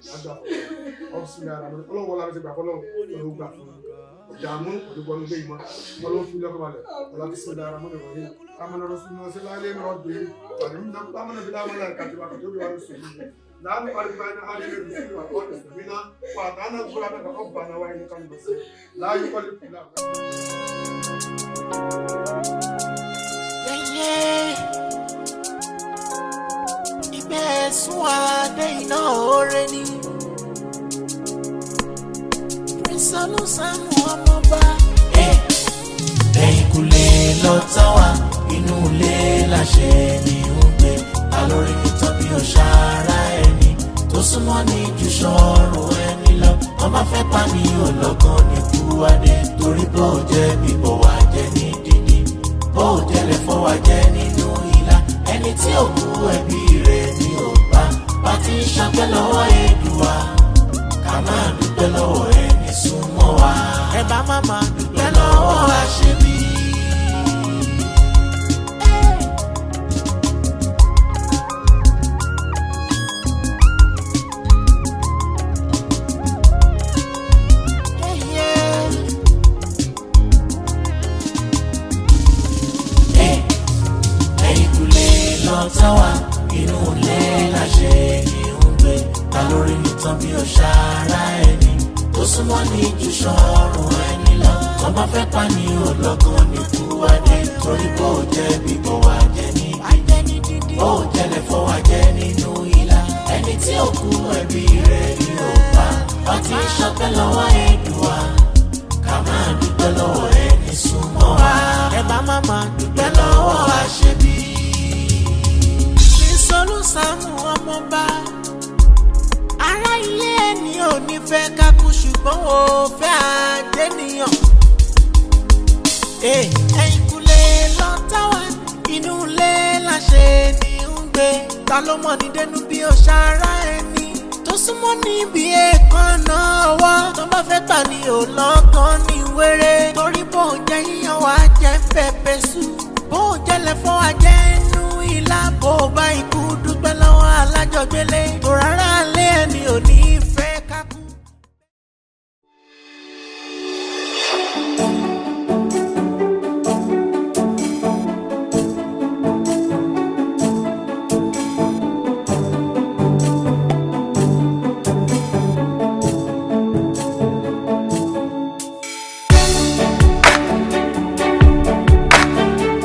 kágbà fọlọ́run ọ̀sùn yàrá ọlọ́run wọlé àti gbà fọlọ́run ọlọ́run gbà fún ìdààmú òdìbọnú gbé ìmọ̀ ọlọ́run fi lọ́kọ̀ balẹ̀ ọlọ́run fi sọ́dọ̀ ara mọ́nà wọ̀nyí amọ̀nà rọ̀sùn náà sílá ilé mi rọ̀gbé amọ̀nà bí láwọn ẹ̀ka tí wà kò tóbi wà ní sùn láàmú àdìgbà iná àdìgbà ìlú wà kọ́ ìsìnkú wà tánà gbọ́dọ̀ àbẹ̀kọ̀ ọ̀bà náà wáyé ní kánú sí láàyè kọ́lé fúlà. Ìgbẹ́ ẹ̀sùn adé iná oore ni. Prince Olúṣàmù ọmọọba. Ẹ̀yìnkùlé lọ́tà wá, inú ilé láṣẹ ni ń gbé. Alórí mi tán bí òṣà ara ẹni tó súnmọ́ ní ju ṣọ́ọ̀rùn ẹni lọ. Wọ́n máa fẹ́ pa ní ọlọ́gán ní kúwádé. Torí bó jẹ́ bíbọ̀ wá jẹ́ ní dídí. Bó jẹ́lẹ̀ fọ́ wá jẹ́ nínú ìlà. Ẹni tí ò kú ẹbí rẹ̀ ni ò bá. Bá ti ń ṣọpẹ́ lọ́wọ́ Èdùà. Ká máa dúpẹ́ lọ́wọ́ ẹni súnmọ́ wa. Ẹ bá má máa dúpẹ́ lọ́wọ́ àṣebí. Ẹ̀yìnkùlé lọ́tà wá, inú ilé láṣẹ ni ń gbé. Ta lórí mi tán bí òṣà ara ẹni tó súnmọ́ ní ju ṣọ́ọ̀rùn ẹni lọ. Wọ́n bá fẹ́ pa ní ọlọ́gán ní kúwádé. Torí bó jẹ́ bíbọ̀ wá jẹ́ ní dídí. Bó jẹ́lẹ̀ fọ́ wá jẹ́ nínú ìlà. Ẹni tí ò kú ẹbí rẹ̀ ni ò bá. Bá ti ń ṣọpẹ́ lọ́wọ́ Èdùà. Ká máa dúpẹ́ lọ́wọ́ ẹni súnmọ́ wa. Ẹ bá má máa dúpẹ́ lọ́wọ́ àṣebí. Prince Olúṣàmù ọmọọba. Ará ilé ẹni ò ní fẹ́ ká kú ṣùgbọ́n ò fẹ́ àdénìyàn. Ẹ̀yìnkùlé lọ́tà wá, inú ilé láṣẹ ni ń gbé. Ta ló mọ̀ ní dénú bí òṣà ara ẹni tó súnmọ́ níbi èèkànnà ọwọ́. Tó bá fẹ́ gbà ní òlọ́gán ní wéré. Torí bó jẹ́ yíyan wá jẹ́ pẹpẹ sú. Bó jẹ́ lẹ́fọ́ wá jẹ́ inú ìlà. Bó bá ikú dúpẹ́ lọ́wọ́ alájọgbélé, tó rárá lé ẹni ò